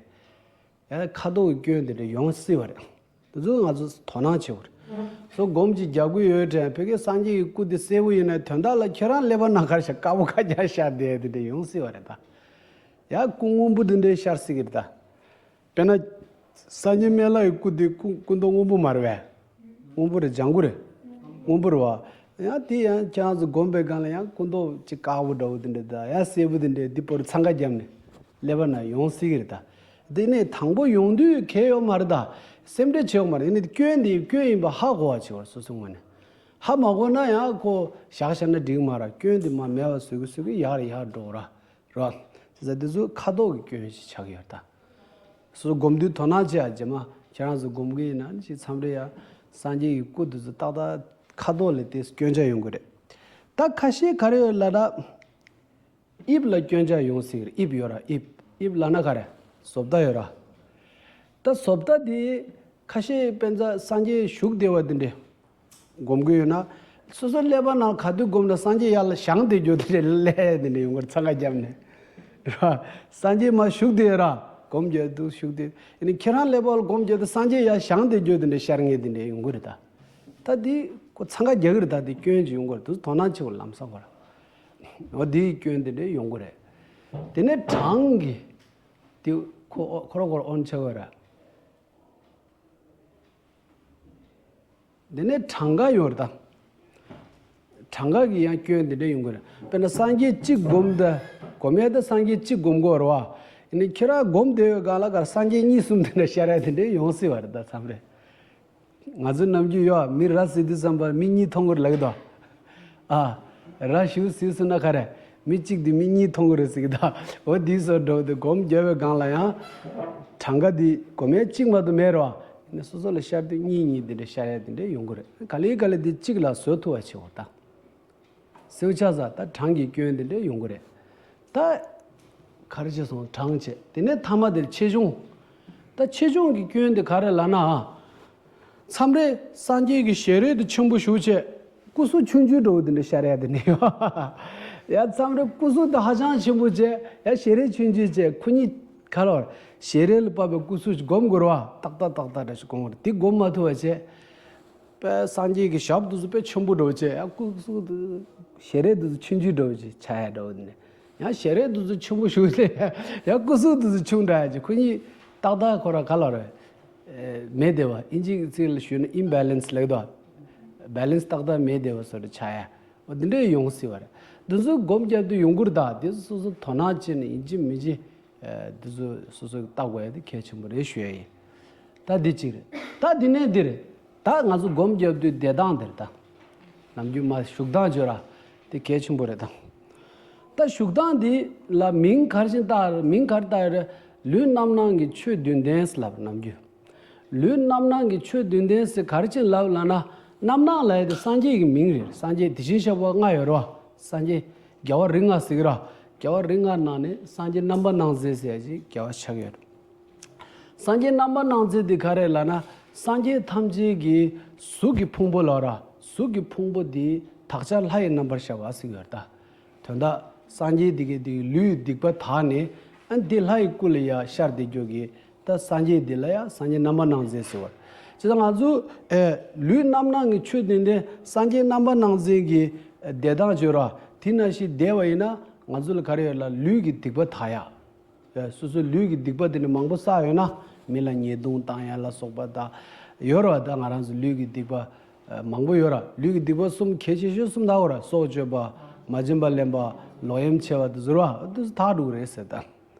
ཡང་ཁ་དོག་གི་སྐྱོན་དེ་འདྲ་ཡོང་སྲིད་པ་རེད། དེ་ཚོ་ང་ཚོ་དོ་སྣང་བྱེད་དགོས་རེད། སོ་སྒོམ་གྱི་རྒྱག་གི་ཡོད་དྲན། བོད་ཀྱི་སངས་རྒྱས་ཀྱི་སྐུ་དེ་སེར་པོ་ཡིན་ན། དོན་དག་ལ་ཁྱེད་རང་ཀླད་པ་ནང་ག་རེ་ཤར། དཀར་པོ་ཁ་རྒྱག་ཤར་བསྡད་དེ་འདྲ་ཡོང་སྲིད་པ་རེད་ད། ཡང་སྐུ་སྔོན་པོ་དེ་འདྲ་ཤར་སྲིད་ཀྱི་རེད་ད། དཔེར་ན། སངས་རྒྱས་སྨན་བླ་ཡི་སྐུ་དེ་སྐུ་སྐུ་མདོག་སྔོན་པོ་མ་རེད་པས། སྔོན་པོ་རེད། ལྗང་གུ་རེད། སྔོན་པོ་རེད་བ། ཡང་དེ་ཡང་ཁྱེད་རང་ཚོ་སྒོམ་པའི་སྒང་ལ་ཡང་སྐུ་མདོག་ཅིག་དཀར་པོ་འདྲ་བོ་དེ་འདྲ་དང་། ཡང་སེར་པོ་དེ་འདྲ་དེ་བོར་འཚང་ཁ་བརྒྱབ་ནས་ཀླད་པ་ནང་ཡོང་སྲིད་ཀྱི་རེད་ད། དེ་ནས་དང་པོ་ཡོང་དུས་གལ་ཡོད་མ་རེད་ད། སེམས་ཁྲལ་བྱེད་དགོས་མ་རེད། ཡིན་ནའི་སྐྱོན་དེ་སྐྱོན་ཡིན་པ་ཧ་གོ་བ་བྱེད་དགོས་རེད། སོ་སོའི་ངོས་ནས། ཧ་མ་གོ་ན་ཡང་ཁོ་བཞག་བཞག་ན་འགྲིག་མ་རེད། སྐྱོན་དེ་མར་མེད་པ་བཟོ་གི་བཟོ་གི་ཡར་ཡར་འགྲོ་ར། རེད་བ། བྱས་ཙང་དེ་ཚོ་ཁ་དོག་གི་སྐྱོན་ཞིག་ཆགས་ཀྱི་ཡོད་ད། སོ་སོ་སྒོམ་དུས་དོ་སྣང་བྱེད་ཡ། རྗེས་མ་ཁྱེད་རང་ཚོ་སྒོམ་གི་ཡིན་ན་ཅིག་མཚམས་རེ་ཡ། སངས་རྒྱས་ཀྱི་སྐུ་དེ་ཚོ་ཏག་ཏག་ཁ་དོག་ལ་དེ་སྐྱོན་ཆ་ཡོང་གི་རེད། ད་ཁ་ཤས་ག་རེ་ཡོད་ལབ་ན། དབྱིབས་ལ་སྐྱོན་ཆ་ཡོང་སྲིད་ཀྱི་རེད། དབྱིབས་ཡོད་ར། དབྱིབས། དབྱིབས་ལབ་ན་ག་རེ། བཟོ་ལྟ་ཡོད་ར། ད་བཟོ་ལྟ་དེ་ཁ་ཤས་དཔེ་མཚོན་སངས་རྒྱས་བཞུགས་བསྡད་པ་དེ་འདྲ་སྒོམ་གི་ཡོད་ན། སོ་སོ་ཀླད་པ་ནང་ག་དུས་སྒོམ་ན་སངས་རྒྱས་ཡར་ལ་བཞེངས་བསྡད་རྒྱུ་དེ་འདྲ་ཀླད་དེ་འདྲ་ཡོང་གི་རེད། འཚང་ཁ་བརྒྱབ་ནས། ར། སངས་རྒྱས་མར་བཞུགས་བསྡད་ཡོད་ར། སྒོམ་རྒྱབ་དུས་བཞུགས་བསྡད། ཡིན་ནའི་ཁྱེད་རང་ཀླད་པ་ལ་སྒོམ་རྒྱབ་དུས་སངས་རྒྱས་ཡར་བཞེངས་བསྡད་རྒྱུ་དེ་འདྲ་ཤར་མཁན་དེ་འདྲ་ཡོང་གི་རེད་ད། ད་འདི་ཁོ་འཚང་ཁ་རྒྱག་གི་རེད་ད། འདི་སྐྱོན་ཅིག་ཡོང་གི་རེད། དེ་དོ་སྣང་བྱེད་དགོས། ལམ་སང་ཁོ་ར། འོ་འདིའི་སྐྱོན་དེ་འདྲ་ཡོང་གི་རེད། དེ་ནས་གྲངས་ཀྱི། དེ་ཁོ་ཁོ་ར་ཁོ་ར་ཨོན་ཆགས་ཡོད་ར། དེ་ནས་གྲངས་ཀ་ཡོད་རེད་ད། གྲངས་ཀ་གི་ཡང་སྐྱོན་དེ་འདྲ་ཡོང་གི་རེད། དཔེར་ན་སངས་རྒྱས་གཅིག་སྒོམ་ད། སྒོམ་ཡས་ད་སངས་རྒྱས་གཅིག་སྒོམ་དགོས་རེད་བ། ཡིན་ནའི་ཁྱེད་རང་སྒོམ་བསྡད་ཡོད་སྒང་ལ་ག་རེ་སངས་རྒྱས་གཉིས་གསུམ་དེ་འདྲ་ཤར་ཡ་དེ་འདྲ་ཡོང་སྲིད་པ་རེད་ད། མཚམས་རེ། ང་ཚོ་ནམ་རྒྱུན་ཡོད། མི་ར་བཟི་དུས་ཙམ་པ་མི་གཉིས་མཐོང་གི་རེད་ལབ་ཀྱི་འདུག། ཨ། ར་ཞེ་པོ་བཟི་སོང་ན་ག་རེ། མི་གཅིག་དེ་མི་གཉིས་མཐོང་གི་རེད་ཟེར་གྱི་འདུག། འོ་དེའི་བཟོ་འདྲ་བོ་དེ་སྒོམ་རྒྱབ་པའི་སྒང་ལ་ཡང་། གྲངས་ཀ་དེ་སྒོམ་ཡས་གཅིག་མ་གཏོགས་མེད་རེད་བ། ཡིན་ནའི་སོ་སོ་ལ་ཤར་དུས་གཉིས་གཉིས་དེ་འདྲ་ཤར་ཡ་དེ་འདྲ་ཡོང་གི་རེད། ག་ལེ་ག་ལེ་དེ་གཅིག་ལ་བཟོ་ཐུབ་པ་བྱེད་དགོས་ད། གསལ་པོ་ཆགས་ས། ད་གྲངས་ཀྱི་སྐྱོན་དེ་འདྲ་ཡོང་གི་རེད། ད་ག་རེ་བྱས་སོང་། གྲངས་བྱས། དེ་ནས་མཐའ་མ་དེ་ཆེ་ཆུང་། ད་ཆེ་ཆུང་གི་སྐྱོན་དེ་ག་རེ་ལབ་ན། མཚམས་རེ་སངས་རྒྱས་ཀྱི་ཞལ་རས་དེ་ཆེན་པོ་ཞེ་པོ་བྱས། སྐུ་གཟུགས་ཆུང་ཆུང་འདྲ་བོ་དེ་འདྲ་ཤར་ཡ་དེ་འདྲ་ཡོད། ཡ་མཚམས་རེ་སྐུ་གཟུགས་དེ་ཧ་ཅང་ཆེན་པོ་བྱས། ཡ་ཞལ་རས་ཆུང་ཆུང་བྱས། ཁོ་གཉིས་ག་ལ་བར། ཞལ་རས་ལ་དཔག་པའི་སྐུ་གཟུགས་སྒོམ་དགོས་རེད་བ། ཏག་ཏག་ཏག་ཏག་འདྲ་ཞིག་སྒོམ་དགོས་རེད། དེ་སྒོམ་མ་ཐུབ་པ་བྱས། དཔེ་སངས་རྒྱས་ཀྱི་ཞབས་དེ་ཚོ་དཔེ་ཆེན་པོ་འདྲ་བོ་བྱས། ཡང་སྐུ་གཟུགས་དེ་ཞལ་རས་དེ་ཚོ་ཆུང་ཆུང་འདྲ་བོ་ཅིག་ཆགས་ཡ་འདྲ་བོ་དེ་འདྲ། ཡང་ཞལ་རས་དེ་ཚོ་ཆེན་པོ་ཞེ་པོ་ལས་ཡང་སྐུ་གཟུགས་དེ་ཚོ་ཆུང་དྲགས་ཡ་ཅིག། ཁོ་གཉིས་ཏག་ཏག་ཁོ་ར་ག་ལ་རེད། མེད་བསྡད་པ། ཨིན་ཇིའི་ཚིག་ལ་ཞུས་ན་ཨིམ་བེ་ལན་སི་ལབ་ཀྱི་འདུག། བེ་ལན་སི་ཏག་ཏག་མེད་བསྡད་པ་བཟོ་འདྲ་ཆགས་ཡ། འོ་འདི་འདྲ་ཡོང་སྲིད་པ་རེད། འདི་ཚོ་སྒོམ་རྒྱབ་དུས་ཡོང་གི་རེད་ད། དེ་ཚོ་སོ་སོ་དོ་སྣང་བྱས་ནས་ཡིན་གཅིག་མིན་གཅིག། ཨ། འདི་ཚོ་སོ་སོས་བལྟ་དགོས་ཡ་དེ་གལ་ཆེན་པོ་རེད་ཞུ་ཡ་ཡིན། ད་འདི་གཅིག་རེད། ད་འདི་ནས་འདི་རེད། ད་ང་ཚོ་སྒོམ་རྒྱབ་དུས་བསྡད་སྟངས་འདི་རེད་ད། ནམ་རྒྱུན་མར་བཞུགས་སྟངས་བརྗོད་ར། དེ་གལ་ཆེན་པོ་རེད་ད། ད་བཞུགས་སྟངས་འདི་ལ་མིང་ག་རེ་བྱས་བཏགས་རེད། མིང་ག་རེ་བཏགས་ཡོད་རེད། ལུས་རྣམ་སྣང་གི་ཆོས་བདུན་ལྡན་ཟེར་ལབ་རེད་ནམ་རྒྱུན། ལུས་རྣམ་སྣང་གི་ཆོས་བདུན་ལྡན་ཟེར་ག་རེ་བྱས་ལབ་ལབ་ན། རྣམ་སྣང་ལབ་ཡ་དེ་སངས་རྒྱས་ཀྱི་མིང་རེད། སངས་རྒྱས་དེ་བཞིན་གཤེགས་པ་ལྔ་ཡོད་རེད་བ། སངས་རྒྱས་རྒྱལ་བ་རིགས་ལྔ་ཟེར་གྱི་ར། རྒྱལ་བ་རིགས་ལྔ་ནང་ནས་སངས་རྒྱས་རྣམ་པར་སྣང་མཛད་ཟེར་ཡ་ཅིག་རྒྱལ་བ་ཆགས་ཡོད་རེད། སངས་རྒྱས་རྣམ་པར་སྣང་མཛད་དེ་ག་རེ་ལབ་ན། སངས་རྒྱས་ཐམས་ཅད་ཀྱི་གཟུགས་ཀྱི་ཕུང་པོ་ལ་ར། གཟུགས་ཀྱི་ཕུང་པོ་དེ་དག་ཆ་ལྷ་ཡི་རྣམ་པར་ཤར་བ་ཟེར་གྱི་ཡོད་རེད་ད། དོན་དག་སངས་རྒྱས་དེ་གའི་དེ་ལུས་སྡིག་པ་དག་ནས། ཨ། འདི་ལྷ་ཡི་སྐུ་ལ་ཡ་ཤར་བསྡད་རྒྱུ་གི། ད་སངས་རྒྱས་འདི་ལ་ཡ་སངས་རྒྱས་རྣམ་པར་སྣང་མཛད་ཟེར་བ་རེད། བྱས་ཙང་ང་ཚོ། ཨེ། ལུས་རྣམ་སྣང་གི་ཆོས་བདུན་ལྡན་སངས་རྒྱས་རྣམ་པར་སྣང་མཛད་ཀྱི་བསྡད་སྟངས་བརྗོད་ར། དེ་ནང་བཞིན་བསྡད་པ་ཡིན་ན་ང་ཚོ་ལ་ག་རེ་ཡོད་ལབ། ལུས་ཀྱི་སྡིག་པ་དག་ཡ། ཨེ། སོ་སོའི་ལུས་ཀྱི་སྡིག་པ་དེ་འདྲ་མང་པོ་བསགས་ཡོད་ན། མི་ལ་ཉེས་རྡུང་བཏང་ཡ་ལ་སོགས་པ་དང་ཡོད་རེད་བ། ད་ང་རང་ཚོ་ལུས་ཀྱི་སྡིག་པ། ཨེ། མང་པོ་ཡོད་རེད། ལུས་ཀྱི་སྡིག་པ་གསུམ་གལ་ཆེ་ཤོས་གསུམ་དག་ཡོད་རེད། སྲོག་གཅོད་པ། མ་བྱིན་པ་ལེན་པ། ལོག་གཡེམ་བྱས་པ་དེ་ཚོ་རེད་བ། དེ་ཚོ་དག་འགྲོ་གི་རེད་ཟེར་ད།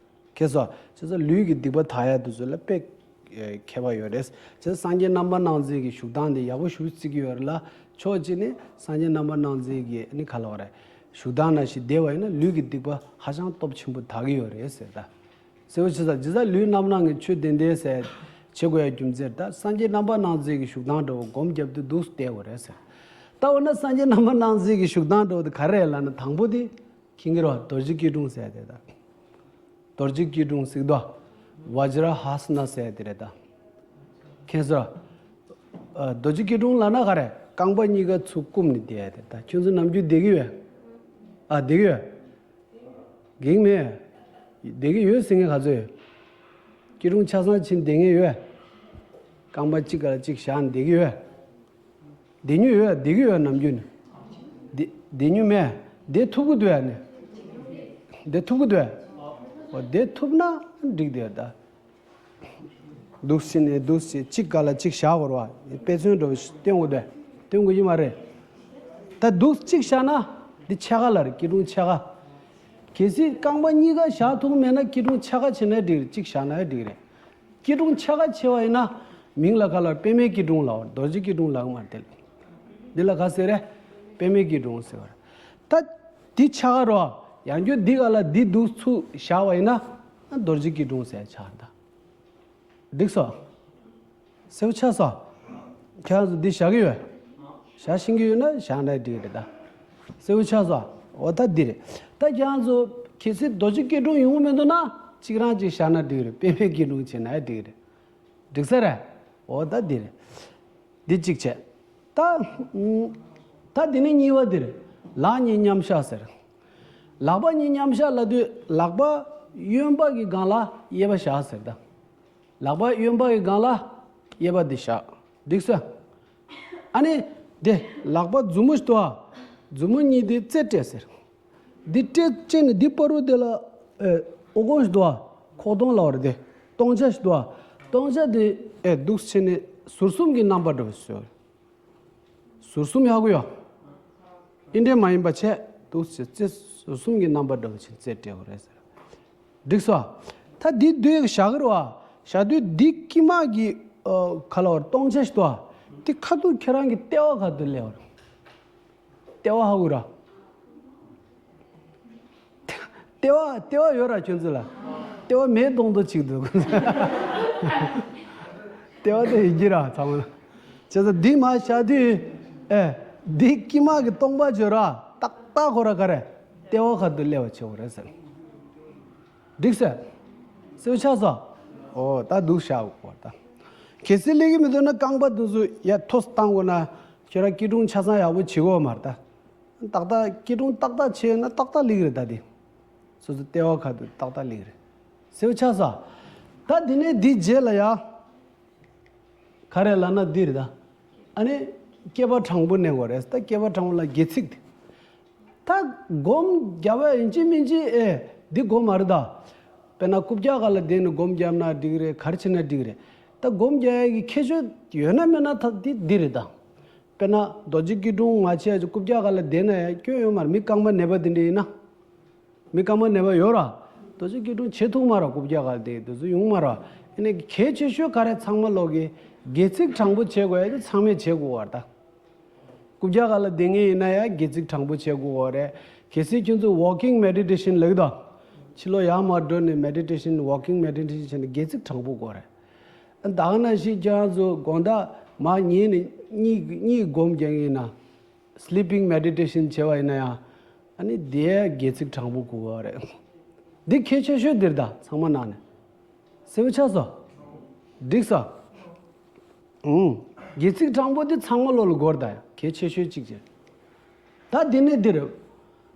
ཁྱེད་ཚོ། བྱས་ཙང་ལུས་ཀྱི་སྡིག་པ་དག་ཡ་དེ་ཚོ་ལ་དཔེ། ཨེ། མཁས་པ་ཡོད་རེད། བྱས་ཙང་སངས་རྒྱས་རྣམ་པར་སྣང་མཛད་ཀྱི་བཞུགས་སྟངས་དེ་ཡག་པོ་ཞེ་པོ་བརྩི་གི་ཡོད་རེད་ལ། ཕྱོགས་གཅིག་ནས་སངས་རྒྱས་རྣམ་པར་སྣང་མཛད་ཀྱི་ནི་ག་ལབ་དགོས་རེད། བཞུགས་སྟངས་ནང་བཞིན་བསྡད་པ་ཡིན་ན་ལུས་ཀྱི་སྡིག་པ་ཧ་ཅང་སྟོབས་ཆེན་པོ་དག་གི་ཡོད་རེད་ཟེར་ད། གསལ་པོ་བྱས་ཙང་། བྱས་ཙང་ལུས་རྣམ་སྣང་གི་ཆོས་བདུན་ལྡན་ཟེར་བྱེད་དགོས་ཡ་རྒྱུ་མཚན་ད། སངས་རྒྱས་རྣམ་པར་སྣང་མཛད་ཀྱི་བཞུགས་སྟངས་འདྲ་བོ་སྒོམ་རྒྱབ་དུས་འདུག་སེ་བསྡད་དགོས་རེད་ཟེར། ད་འོ་ན་སངས་རྒྱས་རྣམ་པར་སྣང་མཛད་ཀྱི་བཞུགས་སྟངས་འདྲ་བོ་དེ་ག་རེ་རེད་ལབ་ན། དང་པོ་དེ་མཁྱེན་གྱི་རེད་བ། རྡོ་རྗེ་སྐྱིལ་ཀྲུང་ཟེར་དེ་ད། རྡོ་རྗེ་སྐྱིལ་ཀྲུང་ཟེར་དོ། བཛྲ་ཧ་ས་ན་ཟེར་དེ་རེད་ད། མཁྱེན་སོང་། ཨ། རྡོ་རྗེ་སྐྱིལ་ཀྲུང་ལབ་ན་ག་རེ། རྐང་པ་གཉིས་ཀ་ཚུར་བསྐུམ་ནས་བསྡད་དེ་ད། ཁྱོད་ཚོ་ནམ་རྒྱུན་བསྡད་ཀྱི་ཡོད། ཨ། བསྡད་ཀྱི་ཡོད། འགྲིག་མེད། བསྡད་ཀྱི་ཡོད་ཟེར་མཁན་ག་ཚོད་ཡོད། སྐྱིལ་ཀྲུང་ཆ་ཚང་བྱས་ནས་བསྡད་མཁན་ཡོད། རྐང་པ་གཅིག་སྒང་ལ་གཅིག་བཞག་ནས་བསྡད་ཀྱི་ཡོད། བསྡད་མྱོང་ཡོད། བསྡད་ཀྱི་ཡོད་ནམ་རྒྱུན་ནས། བསྡད་བསྡད་མྱོང་མེད། བསྡད་ཐུབ་ཀྱི་འདུག་ཡ་ནི། བསྡད་ཐུབ་ཀྱི་འདུག་ཡ། འོ། བསྡད་ཐུབ་ན་འགྲིག་བསྡད་ཡོད་ད། འདུག་སེ་བྱས་ནས་འདུག་སེ་བྱས། གཅིག་སྒང་ལ་གཅིག་བཞག་དགོས་རེད་བ། དཔེ་མཚོན་འདྲ་བོ་ཞིག་སྟོན་དགོས་དེ། སྟོན་དགོས་ཀྱི་མ་རེད། ད་འདུག་གཅིག་བཞག་ན་འདི་ཕྱེད་ཀ་ལ་རེད། སྐྱིལ་ཀྲུང་ཕྱེད་ཀ། གལ་སྲིད་རྐང་པ་གཉིས་ཀ་བཞག་ཐུབ་མེད་ན་སྐྱིལ་ཀྲུང་ཕྱེད་ཀ་བྱས་ན་འགྲིག་རེད། གཅིག་བཞག་ན་འགྲིག་རེད། སྐྱིལ་ཀྲུང་ཕྱེད་ཀ་བྱས་པ་ཡིན་ན་མིང་ལ་ག་ལབ། པདྨའི་སྐྱིལ་ཀྲུང་ལབ་པ། རྡོ་རྗེ་སྐྱིལ་ཀྲུང་ལབ་ཀྱི་མ་རེད་དེ། འདི་ལ་ག་ཟེར་རེད། པདྨའི་སྐྱིལ་ཀྲུང་ཟེར་བ་རེད། ད་འདི་ཕྱེད་ཀ་རེད་བ། ཡང་བསྐྱར་འདི་སྒང་ལ་འདི་འདུག་ཚུར་བཞག་པ་ཡིན་ན་རྡོ་རྗེ་སྐྱིལ་ཀྲུང་ཟེར་ཆགས་རེད་ད། འགྲིག་སོང་། གསལ་པོ་ཆགས་སོང་། ཁྱེད་རང་ཚོ་འདི་བཞག་གི་ཡོད། བཞག་ཤེས་ཀྱི་ཡོད་ན་བཞག་ན་འགྲིག་རེད་ད། གསལ་པོ་ཆགས་སོང་། འོ་ད་འདི་རེད། ད་ཁྱེད་རང་ཚོ་གལ་སྲིད་རྡོ་རྗེ་སྐྱིལ་ཀྲུང་ཡོང་གི་མི་འདུག་ན་གཅིག་རང་གཅིག་བཞག་ན་འགྲིག་རེད། པདྨའི་སྐྱིལ་ཀྲུང་བྱས་ན་འགྲིག་རེད། འགྲིག་ས་རེད། འོ་ད་འདི་རེད། འདི་གཅིག་བྱས། ད། ད་འདི་ནས་གཉིས་པ་འདི་རེད། ལག་གཉིས་མཉམ་བཞག་ཟེར། ལག་པ་གཉིས་མཉམ་བཞག་ལབ་དུས་ལག་པ་གཡོན་པ་གི་སྒང་ལ་གཡས་པ་བཞག་ཟེར་ད། ལག་པ་གཡོན་པ་གི་སྒང་ལ་གཡས་པ་འདི་བཞག་འགྲིག་སོང་། ཨ་ནི་དེ་ལག་པ་མཛུབ་མོ་ཞིག་འདུག་ཨ། མཛུབ་མོ་གཉིས་དེ་རྩེ་སྤྲད་ཟེར། འདི་སྤྲད་བྱས་ནས་འདི་བར་དུ་དེ་ལ་ཨེ་ཨོ་གོང་ཞིག་འདུག་ཨ། ཁོག་སྟོང་ལབ་པ་རེད་དེ། སྟོང་ཆ་ཞིག་འདུག་ཨ། སྟོང་ཆ་དེ་ཨེ་འདུག་བྱས་ནས་ཟུར་གསུམ་གྱི་རྣམ་པ་འདྲ་བོ་ཞིག་བཟོས། ཟུར་གསུམ་ཡག་པོ་ཡོད། ཨིན་འདྲེ་མ་ཡིན་པ་བྱས་འདུག་བྱས་རྩེ་ཟུར་གསུམ་གྱི་རྣམ་པ་འདྲ་བོ་ཞིག་རྩེ་སྤྲད་དགོས་རེད་ཟེར། འགྲིག་སོང་། ད་འདི་འདི་བཞག་གི་རེད་བ། བཞག་དུས་འདི་དཀྱིལ་མ་གི་ཨ་ག་ལབ་དགོས་རེད། སྟོང་ཆ་ཞིག་འདུག་བ། འདི་ཁ་ཐུག་ཁྱེད་རང་གི་ལྟེ་བ་ཁ་ཐུག་སླེབས་པ་རེད། ལྟེ་བ་ཧ་གོ་ར། ལྟེ་བ་ལྟེ་བ་ཡོད་ར་ཁྱོད་ཚོ་ལ། ལྟེ་བ་མེད་མདོག་མདོག་ཅིག་འདུག་ལྟེ་བ་དེ་ཡིན་གྱི་ར་ཚང་མ། བྱས་ཙང་འདི་མར་བཞག་དུས་ཨེ་འདི་དཀྱིལ་མ་གི་སྟོང་པ་བརྗོད་ར་ཏག་ཏག་ཁོ་ར་ག་རེ་ལྟེ་བ་ཁ་ཐུག་སླེབས་པ་བྱེད་དགོས་རེད་ཟེར། འགྲིག་སོང་། གསལ་པོ་ཆགས་སོང་། འོ་ད་འདུག་བཞག་དགོས་ད། གལ་སྲིད་སླེབས་ཀྱི་མི་འདུག་ན་རྐང་པ་དེ་ཚོ་ཡར་མཐོ་སར་བཏང་དགོས་ན་ཁྱོད་རང་སྐྱིལ་ཀྲུང་ཆ་ཚང་ཡག་པོ་བྱེད་དགོས་མ་རེད་ད། ཏག་ཏག་སྐྱིལ་ཀྲུང་ཏག་ཏག་བྱས་ན་ཏག་ཏག་སླེབས་ཀྱི་རེད་ད་དེ། སོ་སོ་ལྟེ་བ་ཁ་ཐུག་ཏག་ཏག་སླེབས་ཀྱི་རེད། གསལ་པོ་ཆགས་སོང་། ད་དེ་ནས་འདི་རྗེས་ལ་ཡ། ག་རེ་ལབ་ན་འདི་རེད་ད། ཨ་ནི། སྐེད་པ་དྲང་པོ་གནས་དགོས་རེད། ད་སྐེད་པ་དྲང་པོ་ལ་སྒལ་ཚིགས་དེ། ད་སྒོམ་རྒྱབ་པ་ཡིན་གཅིག་མིན་གཅིག་ཨེ་འདི་སྒོམ་མ་རེད་ད། དཔེར་ན་རྐུབ་བཀྱག་སྒང་ལ་བསྡད་ནས་སྒོམ་རྒྱབ་ན་འགྲིག་རེད། ག་རེ་བྱས་ན་འགྲིག་རེད། ད་སྒོམ་རྒྱག་ཡ་གི་ཁྱད་ཆོས་ཡོད་ན་མེད་ན་ད་འདི་འདི་རེད་ད། དཔེར་ན་རྡོ་རྗེ་སྐྱིལ་ཀྲུང་མ་བྱས་རྐུབ་བཀྱག་སྒང་ལ་བསྡད་ན་ཡང་སྐྱོན་ཡོད་མ་རེད། མི་རྐང་པ་ནད་པ་དེ་འདྲ་ཡིན་ན། མི་རྐང་པ་ནད་པ་ཡོད་ར། རྡོ་རྗེ་སྐྱིལ་ཀྲུང་བྱེད་ཐུབ་མ་ར། རྐུབ་བཀྱག་སྒང་ལ་བསྡད་དེ་ཚོ་ཡོང་མ་ར། ཨ་ནི་གལ་ཆེ་ཤོས་ག་རེ་ཚང་མ་ལོག་གི་སྒལ་ཚིགས་དྲང་པོ་བྱེད་དགོས་ཡ་དེ་ཚང་མས་བྱེད་དགོས་པ་རེད་ད། རྐུབ་བཀྱག་སྒང་ལ་བསྡད་མཁན་ཡིན་ན་ཡང་སྒལ་ཚིགས་དྲང་པོ་བྱེད་དགོས་པ་རེད། གལ་སྲིད་ཁྱོད་ཚོ་walking meditation ལབ་ཀྱི་འདུག་ཕྱི་ལོགས་ཡར་མར་འགྲོ་ནས་meditation walking meditation བྱས་ནས་སྒལ་ཚིགས་དྲང་པོ་དགོས་རེད། ད་ག་ནང་བཞིན་ཁྱེད་རང་ཚོ་དགོང་དག་མར་ཉལ་ནས་གཉིད་གཉིད་སྒོམ་རྒྱག་མཁན་ཡིན་ན། sleeping meditation བྱས་པ་ཡིན་ན་ཡང་། ཨ་ནི་དེ་སྒལ་ཚིགས་དྲང་པོ་དགོས་པ་རེད། འདི་གལ་ཆེ་ཤོས་འདིར་ད་ཚང་མ་ནང་ནས། གསལ་པོ་ཆགས་སོང་། འགྲིག་སོང་། ཨུང་། སྒལ་ཚིགས་དྲང་པོ་འདི་ཚང་མ་ལོ་ལ་དགོས་རེད་ད། གལ་ཆེ་ཤོས་གཅིག་བྱས། ད་འདི་ནས་འདིར།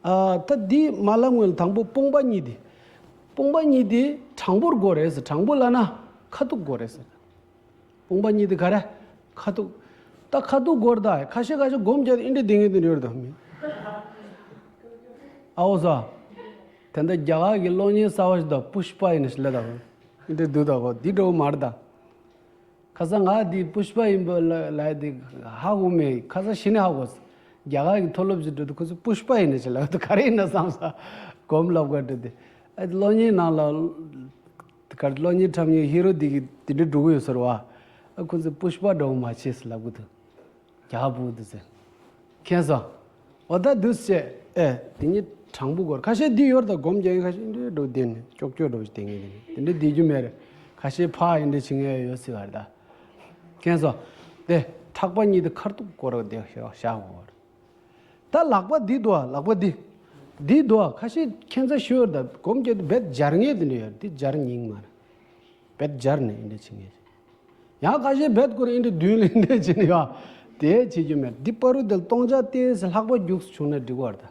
ཨ་ད་འདི་མ་ལབ་སྔོན་ལ་དང་པོ་དཔུང་པ་གཉིས་འདི། དཔུང་པ་གཉིས་འདི་དྲང་པོར་དགོས་རེད་ཟེར། དྲང་པོ་ལབ་ན་ཁ་ཐུག་དགོས་རེད་ཟེར། དཔུང་པ་གཉིས་དེ་ག་རེ། ཁ་ཐུག་ད་ཁ་ཐུག་སྒོར་ད་ཁ་ཤས་ཁ་ཤས་སྒོམ་བརྒྱབ་སྟེ་འདི་འདྲ་བསྡད་མཁན་དེ་འདྲ་ཡོད་རེད་དམ། ཨའོ་ས། དེ་འདྲ་རྒྱ་གར་གྱི་གློག་བརྙན་གསར་པ་ཞིག་ད་པུཤ་པ་ཡིན་ན་ཞིག་ལབ་ད། འདི་འདྲ་འདུག་ད་གོ། འདི་འདྲ་བོ་མ་རེད་ད། ཁ་སང་ང་འདི་པུཤ་པ་ཡིན་པ་ལ་ལ་འདི་ཧ་གོ་མེད། ཁ་སང་གཞི་ནས་ཧ་གོ་སོང་། རྒྱ་གར་གྱི་མཐོ་སློབ་ཞིག་འགྲོ་དུས་ཁོ་ཚོས་པུཤ་པ་ཡིན་ན་ཞིག་ལབ་ད། ག་རེ་ཡིན་ན་བསམ་ས། སྒོམ་ལབ་ག་འགྲོ་དུས། ཨ་གློག་བརྙན་ནང་ལ། དེ་གར་གློག་བརྙན་འཁྲབ་མཁན་ཧི་རོ་འདི་གིས་དེ་འདྲ་འགྲོ་གི་ཡོད་ས་རེད་བ། ཨ་ཁོ་ཚོས་པུཤ་པ་འདྲ་བོ་མ་བྱེད་ཟེར་ལབ་གི་འདུག་རྒྱ་བོད་དེ་ཚོས། མཁྱེན་སོང་། འོ་ད་འདུག་སེ་བྱས། ཨེ་དེ་གཉིས་དྲང་པོ་དགོས་རེད། ཁ་ཤས་འདི་ཡོད་རེད་ད། སྒོམ་རྒྱག་མཁན་ཁ་ཤས་འདི་འདྲ་འགྲོ་བསྡད་ནས་ཀྱོག་ཀྱོག་འདྲ་བོ་ཞིག་བསྡད་མཁན་དེ་འདྲ་བསྡད་རྒྱུ་མེད་རེད། ཁ་ཤས་ཕར་འདི་འདྲ་བྱེད་མཁན་ཡོད་སྲིད་པ་རེད་ད། མཁྱེན་སོང་། དེ་ཕྲག་པ་གཉིས་དེ་ཁ་ཐུག་སྒོར་བསྡད་བཞག་དགོས་རེད། ད་ལག་པ་འདི་འདུག་ཨ། ལག་པ་འདི། འདི་འདུག་ཨ། ཁ་ཤས་ཁྱད་མཚར་ཤོས་ད་སྒོམ་རྒྱབ་དུས་རྦད་སྦྱར་མཁན་དེ་འདྲ་ཡོད། འདི་སྦྱར་སྙིང་མ་རེད། རྦད་སྦྱར་ནས་འདི་འདྲ་བྱེད་མཁན། ཡང་ཁ་ཤས་རྦད་ཁོ་རང་འདི་འདྲ་མདུན་ལ་འདི་འདྲ་བྱེད་ནས་ཡོད། དེ་བྱེད་རྒྱུ་མེད། འདི་བར་དུ་དེ་ལ་སྟོང་ཆ་ཏོག་ཙམ་ལྷག་པ་རྒྱུགས་བྱུང་ན་འགྲིག་གི་རེད་ད།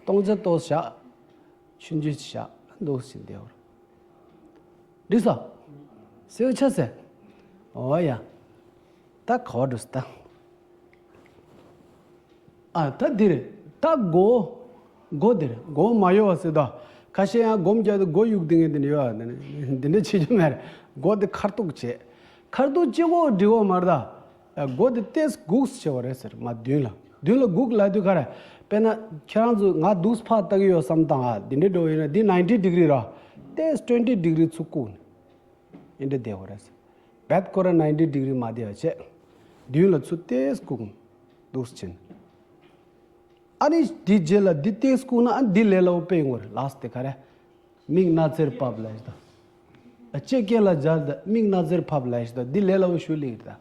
སྟོང་ཆ་ཏོག་ཙམ་བཞག་ཆུང་ཆུང་ཞིག་བཞག་འདུག་ཟིན་བསྡད་པ་རེད། འགྲིག་སོང་། སེའུ་ཆ་ཟེར། འོ་ཡ། ད་ག་བ་འགྲོ་སི་ད། ཨ་ད་འདི་རེད། ད་སྒོ། སྒོ་འདི་རེད། སྒོ་མ་གཡོ་བ་ཟེར་ད། ཁ་ཤས་ཡང་སྒོམ་རྒྱག་དུས་སྒོ་གཡུག་འདི་ངས་འདི་འདྲ་ཡོད་ཨ། འདི་འདྲ་བྱེད་རྒྱུ་མེད་རེད། སྒོ་འདི་ཁ་གཏུག་བྱེད། ཁ་གཏུག་གཅིག་པོ་འགྲིག་གི་མ་རེད་ད། སྒོ་དེ་ཏོག་ཙམ་སྒུག་བྱེད་པ་རེད་ཟེར། མར་མདུན་ལ། མདུན་ལ་སྒུག་ལབ་དུས་ག་རེ། དཔེར་ན་ཁྱེད་རང་ཚོ་ང་འདུག་སེ་ཕར་ལྟ་གི་ཡོད་བསམ་བཏང་ཨ། འདི་འདྲ་འགྲོ་ཡིན་ན་འདི་ninety degree ར། ཏོག་ཙམ་twenty degree ཚུར་བཀུག་ནས་འདི་འདྲ་བསྡད་པ་རེད་ཟེར། རྦད་ཁོ་རང་ninety degree མ་བསྡད་པ་བྱས། མདུན་ལ་ཚུར་ཏོག་ཙམ་བཀུག་ནས་འདུག་སེ་བྱས་ནས། ཨ་ནི་འདི་རྗེས་ལ་འདི་ཏོག་ཙམ་བཀུག་ན་ཨ་འདི་ལས་སླ་པོ་དཔེ་ཡོང་གི་རེད། ལགས་སོ། དེ་ག་རེ། མིག་སྣ་རྩེར་ཕབ་ལབ་ཡ་ཞིག་དང་། ལྕེ་སྐེ་ལ་སྦྱར་ཏེ་མིག་སྣ་རྩེར་ཕབ་ལབ་ཡ་ཞིག་དང་། འདི་ལས་སླ་པོ་ཞིག་སླེབས་ཀྱི་རེད་ད།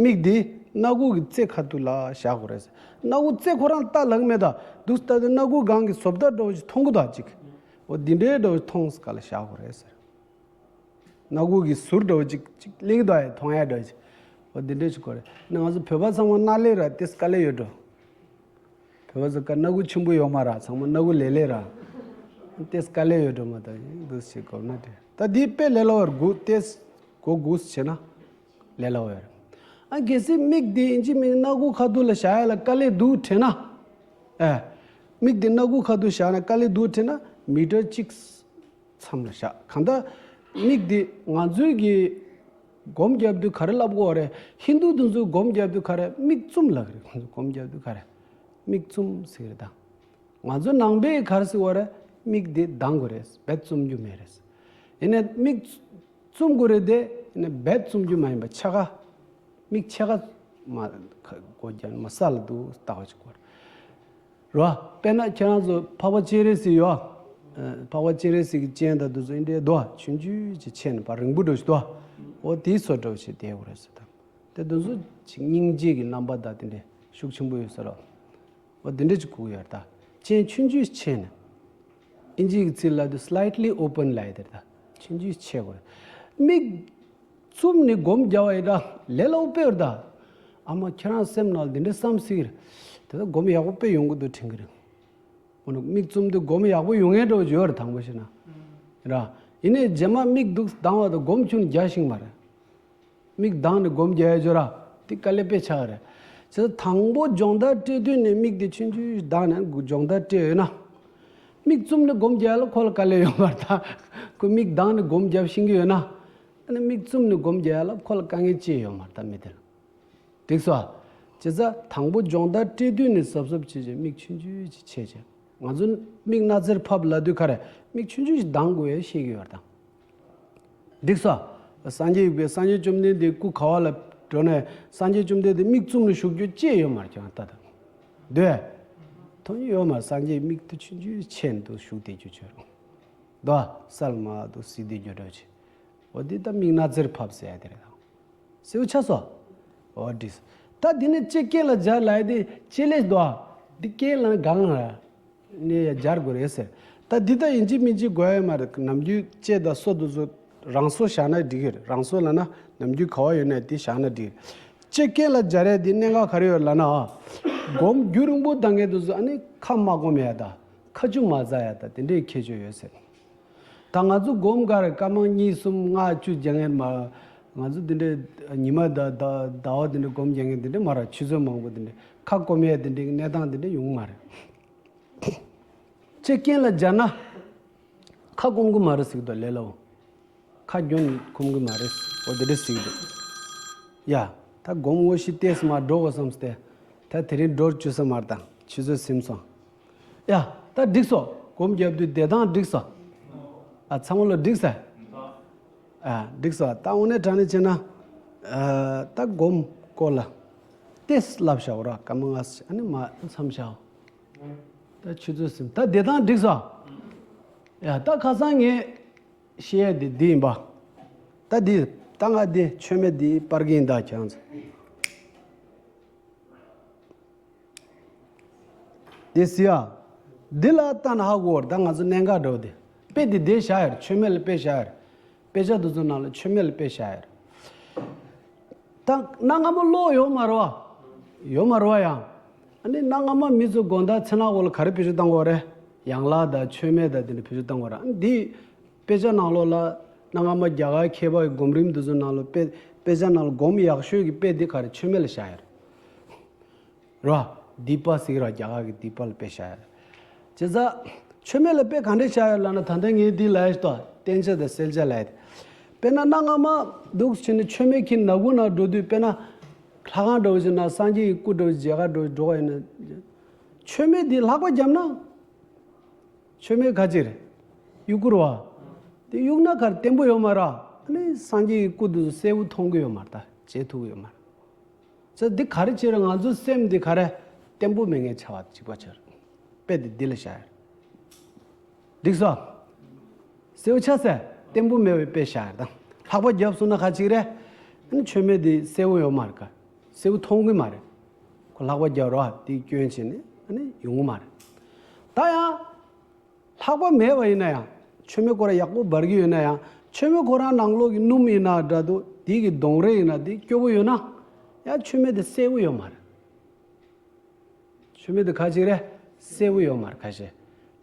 མིག་འདི་སྣ་ཁུག་གི་རྩེ་ཁ་ཐུག་ལ་བཞག་དགོས་རེད། སྣ་ཁུག་རྩེ་ཁོ་རང་ལྟ་ལེགས་མེད་ད། འདུག་སེ་ལྟ་དུས་སྣ་ཁུག་སྒང་གི་བཟོ་ལྟ་འདྲ་བོ་ཞིག་མཐོང་གི་འདུག་ཅིག་འོ་འདི་འདྲའི་འདྲ་བོ་ཞིག་མཐོང་སའི་སྐབས་ལ་བཞག་དགོས་རེད་ཟེར། སྣ་ཁུག་གི་ཟུར་འདྲ་བོ་ཅིག་ཅིག་སླེབས་ཀྱི་འདུག་ཨ། མཐོང་ཡ་འདྲ་བོ་ཅིག་འོ་འདི་འདྲ་ཞིག་དགོས་རེད། ནི་ང་ཚོ་བོད་པ་ཚང་མ་སྣ་ལེན་ར་ཏོག་ཙམ་དཀའ་ལས་ཡོད་འགྲོ། བོད་པ་ཚོ་ཀ་སྣ་ཁུག་ཆེན་པོ་ཡོད་མ་རེད། ཚང་མ་སྣ་ཁུག་ལེབ་ལེབ་རེད། ཏོག་ཙམ་དཀའ་ལས་ཡོད་འགྲོ་མ་གཏོགས་ཡིན་འདུག་སེ་གོམས་ན་དེ། ད་འདི་དཔེ་ལས་སླ་བོ་རེད། སྒུག་ཏོག་ཙམ་སྒོ་སྒུག་སེ་བྱས་ན་ལས་སླ་བོ་ཡོད་རེད། ཨ་གལ་སྲིད་མིག་འདི་ཡིན་གཅིག་མིན་སྣ་ཁུག་ཁ་ཐུག་ལ་བཞག་ཡ་ལ་དཀའ་ལས་འདུག་དྲན་ན། ཨེ། མིག་འདི་སྣ་ཁུག་ཁ་ཐུག་བཞག་ན་དཀའ་ལས་འདུག་དྲན་ན་མི་ཊར་གཅིག་མཚམས་ལ་བཞག་གང་ལྟར་མིག་འདི་ང་ཚོའི་གི་སྒོམ་རྒྱབ་དུས་ག་རེ་ལབ་དགོས་རེད། ཧིན་རྡུ་དེ་ཚོས་སྒོམ་རྒྱབ་དུས་ག་རེ་མིག་བཙུམ་ལབ་ཀྱི་རེད། ཁོང་ཚོ་སྒོམ་རྒྱབ་དུས་ག་རེ་མིག་བཙུམ་ཟེར་གྱི་རེད་ད། ང་ཚོ་ནང་པས་ག་རེ་ཟེར་བ་རེད། མིག་འདི་གདང་དགོས་རེད། རྦད་བཙུམ་རྒྱུ་མེད་རེད། ཡིན་ནའི་མིག་བཙུམ་དགོས་རེད་དེ། ཡིན་ནའི་རྦད་བཙུམ་རྒྱུ་མ་ཡིན་པ་ཕྱེད་ཀ་མིག་ཕྱེད་ཀ་མ་སྒོ་རྒྱབ་མ་ས་ལ་འདུག་ལྟ་བ་ཅིག་དགོས་རེད། རོ། དཔེར་ན་ཁྱེད་རང་ཚོ་འཕགས་པ་སྤྱན་རས་གཟིགས་ཡོད། ཨ། འཕགས་པ་སྤྱན་རས་གཟིགས་ཀྱི་སྤྱན་དང་དེ་ཚོ་འདི་འདྲའི་འདུག་ཨ། ཆུང་ཆུང་ཅིག་ཕྱེ་ནས་ཕར་རིང་པོ་འདྲ་ཞིག་འདུག་ཨ། འོ་དེའི་བཟོ་འདྲ་ཞིག་བསྡད་དགོས་རེད་ཟེར་དང་། དེ་དེ་ཚོ་ཅིག་སྙིང་རྗེ་གི་རྣམ་པ་དང་དེ་འདྲའི་ཤུགས་ཆེན་པོ་ཡོད་ས་རེད། འོ་དེ་འདྲ་ཅིག་དགོས་ཡོད་རེད་ད། སྤྱན་ཆུང་ཆུང་ཕྱེ་ནས། ཨིན་ཇིའི་ཚིག་ལ་དེ་slightly open ལབ་ཡ་དེ་རེད་ད། ཆུང་ཆུང་ཕྱེ་དགོས་རེད། མིག་བཙུམ་ནས་སྒོམ་རྒྱག་པ་ཡིན་ད་ལས་སླ་པོ་དཔེ་རེད་ད། ཨ་མ་ཁྱེད་རང་སེམས་ནང་ལ་དེ་འདྲ་བསམ་སྲིད་རེད། དེ་ད་སྒོམ་ཡག་པོ་དཔེ་ཡོང་གི་འདུག་དྲན་གི་རེད། འོ་ན་མིག་བཙུམ་དུས་སྒོམ་ཡག་པོ་ཡོང་ངེས་འགྲོ་ཡོད་རེད། དང་པོ་བྱས་ན། ར། ཡིན་ནའི་རྗེས་མ་མིག་འདུག་གདང་བ་དང་སྒོམ་ཁྱོན་རྒྱག་ཤེས་མ་རེད། མིག་གདང་ནས་སྒོམ་རྒྱག་ཡ་ཅོ་ར། དེ་དཀའ་ལས་དཔེ་ཆགས་རེད། བྱས་ཙང་དང་པོ་སྦྱོང་བརྡར་སྤྲད་དུས་ནས་མིག་དེ་ཆུང་ཆུང་གདང་ནས་སྦྱོང་བརྡར་སྤྲད་ཡོད་ན། མིག་བཙུམ་ནས་སྒོམ་རྒྱག་ཡ་ལ་ཁོ་ལ་དཀའ་ལས་ཡོད་མ་རེད་ད། ཁོ་མིག་གདང་ནས་སྒོམ་རྒྱབ་ཤེས་ཀྱི་ཡོད་ན། ཨ་ནི་མིག་བཙུམ་ནས་སྒོམ་རྒྱག་ཡ་ལ་ཁོ་ལ་དཀའ་ངལ་ཅི་ཡོད་མ་རེད་ད་མི་དེ་ལ། འགྲིག་སོང་། བྱས་ཙང་དང་པོ་སྦྱོང་བརྡར་སྤྲད་དུས་ནས་གཟབ་གཟབ་བྱེད་ཅིང་མིག་ཆུང་ཆུང་ཞིག་ཕྱེ་ཅིང་། ང་ཚོ་མིག་སྣ་རྩེར་ཕབ་ལབ་དུས་ག་རེ་མིག་ཆུང་ཆུང་ཞིག་གདང་དགོས་ཡ་ཤེས་ཀྱི་ཡོད་དང་། འགྲིག་སོང་། སངས་རྒྱས་ཡོད་པས་སངས་རྒྱས་བཅོམ་ལྡན་འདས་སྐུ་ག་བ་ལ་འགྲོ་ནས་སངས་རྒྱས་བཅོམ་ལྡན་འདས་མིག་བཙུམ་ནས་བཞུགས་རྒྱུ་ཅི་ཡོད་མ་རེད་ཀྱང་ལྟ་དང་། འདོད། མཐོང་རྒྱུ་ཡོད་མ་རེད། སངས་རྒྱས་མིག་ཏུ་ཆུང་ཆུང་ཕྱེ་འདུག་བཞུགས་བསྡད་རྒྱུ་ཅོ་རུ། འདོད་སལ་མ་འདུག་སི་བསྡད་རྒྱུ་འགྲོ་ཆེ། འོ་འདི་ལྟ་མིག་སྣ་རྩེར་ཕབ་ཟེར་ཡ་དེ་རེད་དང་། སེའུ་ཆ་སོ། འོ་འགྲིག་སོ། ད་འདི་ནི་ལྕེ་སྐེ་ལ་སྦྱར་ལབ་ཡ་དེ་ལྕེ་ལས་འདུག་ཨ། འདི་སྐེ་ལ་གང་ལ་ནས་ཡ་སྦྱར་དགོས་རེད་ཟེར། ད་འདི་ལྟ་ཡིན་གཅིག་མིན་གཅིག་དགོས་ཡ་མ་རེད། ནམ་རྒྱུན་ལྕེ་དང་སོ་དེ་ཚོ་རང་སོ་བཞག་ན་འགྲིག་གི་རེད། རང་སོ་ལབ་ན་ནམ་རྒྱུན་ག་བ་ཡོད་ན་དེ་བཞག་ན་འགྲིག་གི་རེད། ལྕེ་སྐེ་ལ་སྦྱར་ཡ་དེ་གནད་འགག་ག་རེ་ཡོད་ལབ་ན། སྒོམ་རྒྱུན་རིང་པོ་བཏང་མཁན་དེ་ཚོ་ཨ་ནི་ཁ་མ་སྐོམ་ཡ་དང་ཁ་ཆུ་མ་ཟ་ཡ་དང་དེ་འདྲའི་ཁྱད་ཆོས་ཡོད་ཟེར། ད་ང་ཚོ་སྒོམ་ག་རེ་སྐར་མ་གཉིས་གསུམ་ལྔ་བཅུ་རྒྱག་མཁན་མ། ང་ཚོ་འདི་འདྲའི་ཉི་མ་ཟླ་ཟླ་ཟླ་བ་འདི་འདྲའི་སྒོམ་རྒྱག་མཁན་འདི་འདྲ་མ་རེད། ཆུ་ཚོད་མང་པོ་འདི་འདྲ་ཁ་སྐོམ་ཡས་འདི་འདྲའི་གནས་སྟངས་འདི་འདྲ་ཡོང་གི་མ་རེད། ལྕེ་སྐེ་ལ་སྦྱར་ན་ཁ་སྐོམ་གི་མ་རེད་ཟེར་གི་འདུག་ལས་སླ་བོ། ཁ་རྒྱུན་སྐོམ་གི་མ་རེད། འོ་འདི་འདྲ་ཟེར་གི་འདུག་ཡ། ད་སྒོམ་འོ་ཞིག་ཏེས་མ་འགྲོ་གོ་བསམ་སྟེ། ད་དེ་རིང་འགྲོ་བཅུག་ས་མ་རེད་ད། ཆུ་ཚོད་ཟིན་སོང་། ཡ། ད་འགྲིག་སོང་། སྒོམ་རྒྱབ་དུས་བདེ་ཐང་འགྲིག་སོང་། ཨ་ཚང་མ་ལ་འགྲིག་ས། ཨ་འགྲིག་སོང་། ད་དངོས་གནས་དྲང་གནས་བྱས་ན། ཨ་ད་སྒོམ་སྐོར་ལ་ཏེས་ལབ་བཞག་ར་སྐར་མ་ལྔ་ཙམ་ཨ་ནི་མ་མཚམས་བཞག་ད་ཆུ་ཚོད་ཟིན། ད་བདེ་ཐང་འགྲིག་སོང་། ཡ་ད་ཁ་སང་ངས་བཤད་ཡ་དེ་འདི་ཡིན་པ། ད་འདི་ད་ང་འདི་མཆོད་མེ་འདི་སྤར་གི་ཡིན་ད་ཁྱེད་རང་ཚོ། དེ་སི་ཡ། འདི་ལ་ལྟ་ན་ཧ་གོ་བར་ད་ང་ཚོ་གནད་འགག་འགྲོ་དེ། དཔེ་དེ་བསྡད་བཞག་ཡོད་རེད། མཆོད་མེ་ལ་དཔེ་བཞག་ཡོད་རེད། དཔེ་ཆ་དེ་ཚོ་ནང་ལ་མཆོད་མེ་ལ་དཔེ་བཞག་ཡོད་རེད། ད་གནའ་སྔ་མོ་གློག་ཡོད་མ་རེད་བ། ཡོད་མ་རེད་བ་ཡང་། ཨ་ནི་གནའ་སྔ་མོ་མི་ཚོ་དགོང་དག་མཚན་ནག་འོག་ལ་ག་རེ་བེད་སྤྱོད་བཏང་གི་ཡོད་རེད། ཡན་ལག་དང་མཆོད་མེ་དང་དེ་འདྲ་བེད་སྤྱོད་བཏང་གི་ཡོད་རེད། ཨ་ནི་འདི་དཔེ་ཆ་ནང་ལོགས་ལ་གནའ་སྔ་མོ་རྒྱ་གར་མཁས་པ་ཡི་སྒོམ་རིམ་དེ་ཚོ་ནང་ལོགས་དཔེ་དཔེ་ཆ་ནང་ལ་སྒོམ་ཡག་ཤོས་ཀྱི་དཔེ་འདི་ག་རེ། མཆོད་མེ་ལ་བཞག་ཡོད་རེད། ར། དཱི་པ་ཟེར་གི་ར། རྒྱ་གར་གྱི་དཱི་པ་ལ་དཔེ་བཞག་ཡོད། བྱས་ཙང་མཆོད་མེ་ལ་དཔེ་ག་འདྲས་བཞག་ཡོད་ལབ་ན། ད་ལྟ་ངས་འདི་ལབ་ཡ་ཞིག་ཏོ། བསྟེན་བྱ་དང་བསྲེལ་བྱ་ལབ་ཡ་དེ། དཔེར་ན་གནའ་སྔ་མ་འདུག་བྱས་ནས་མཆོད་མེ་ཁྱེར་ནག་ཁུང་ནང་འགྲོ་དུས། དཔེར་ན་ལྷ་ཁང་འདྲ་བོ་ཞིག་ན། སངས་རྒྱས་ཀྱི་སྐུ་འདྲ་བོ་ཞིག་མཇལ་ཁ་འདྲ་བོ་འགྲོ་བ་ཡིན་ན། མཆོད་མེ་འདི་ལྷགས་པ་བརྒྱབ་ན། མཆོད་མེ་ག་ཅིག་རེད། གཡུ་གུར་བ། དེ་གཡུག་ན་ག་རེ། བརྟན་པོ་ཡོད་མ་རེད། ཨ་ནི་སངས་རྒྱས་ཀྱི་སྐུ་དེ་ཚོ་གསལ་པོ་མཐོང་གི་ཡོད་མ་རེད། ད་མཇལ་ཐུབ་ཀྱི་ཡོད་མ་རེད། ཙང་འདི་ག་རེ་བྱས་རེད། ང་ཚོའི་སེམས་འདི་ག་རེ། བརྟན་པོ་མེད་མཁན་ཆགས་པ་གཅིག་པ་ཆགས་རེད། དཔེ་འདི་འདི་ལ་བཞག་ཡ་རེད། འགྲིག་སོང་། གསལ་པོ་ཆགས་སོང་། བརྟན་པོ་མེད་པའི་དཔེ་བཞག་ཡ་རེད། ད་ལྷགས་པ་བརྒྱབ་སོང་ན་ག་ཅིག་རེད། ཨ་ནི་མཆོད་མེ་འདི་གསལ་པོ་ཡོད་མ་རེད་ག་གསལ་པོ་མཐོང་གི་མ་རེད། ཁོ་ལྷགས་པ་བརྒྱབ་རོགས་དེའི་སྐྱོན་བྱས་ནས་ཨ་ནི་ཡོང་གི་མ་རེད། ད་ཡང་། ལྷགས་པ་མེད་པ་ཡིན་ན་ཡང་། མཆོད་མེ་ཁོ་རང་ཡག་པོ་འབར་གྱི་ཡོད་ན་ཡང་། མཆོད་མེ་ཁོ་རང་ནང་ལོགས་ཀྱི་སྣུམ་ཡིན་ན་འདྲ་འདུག་དེ་གི་གདོང་རས་ཡིན་ན་དེ་སྐྱོ་པོ་ཡོད་ན། ཡང་མཆོད་མེ་དེ་གསལ་པོ་ཡོད་མ་རེད། མཆོད་མེ་དེ་ག་ཅིག་རེད། གསལ་པོ་ཡོད་མ་རེད། ཁ་ཤས།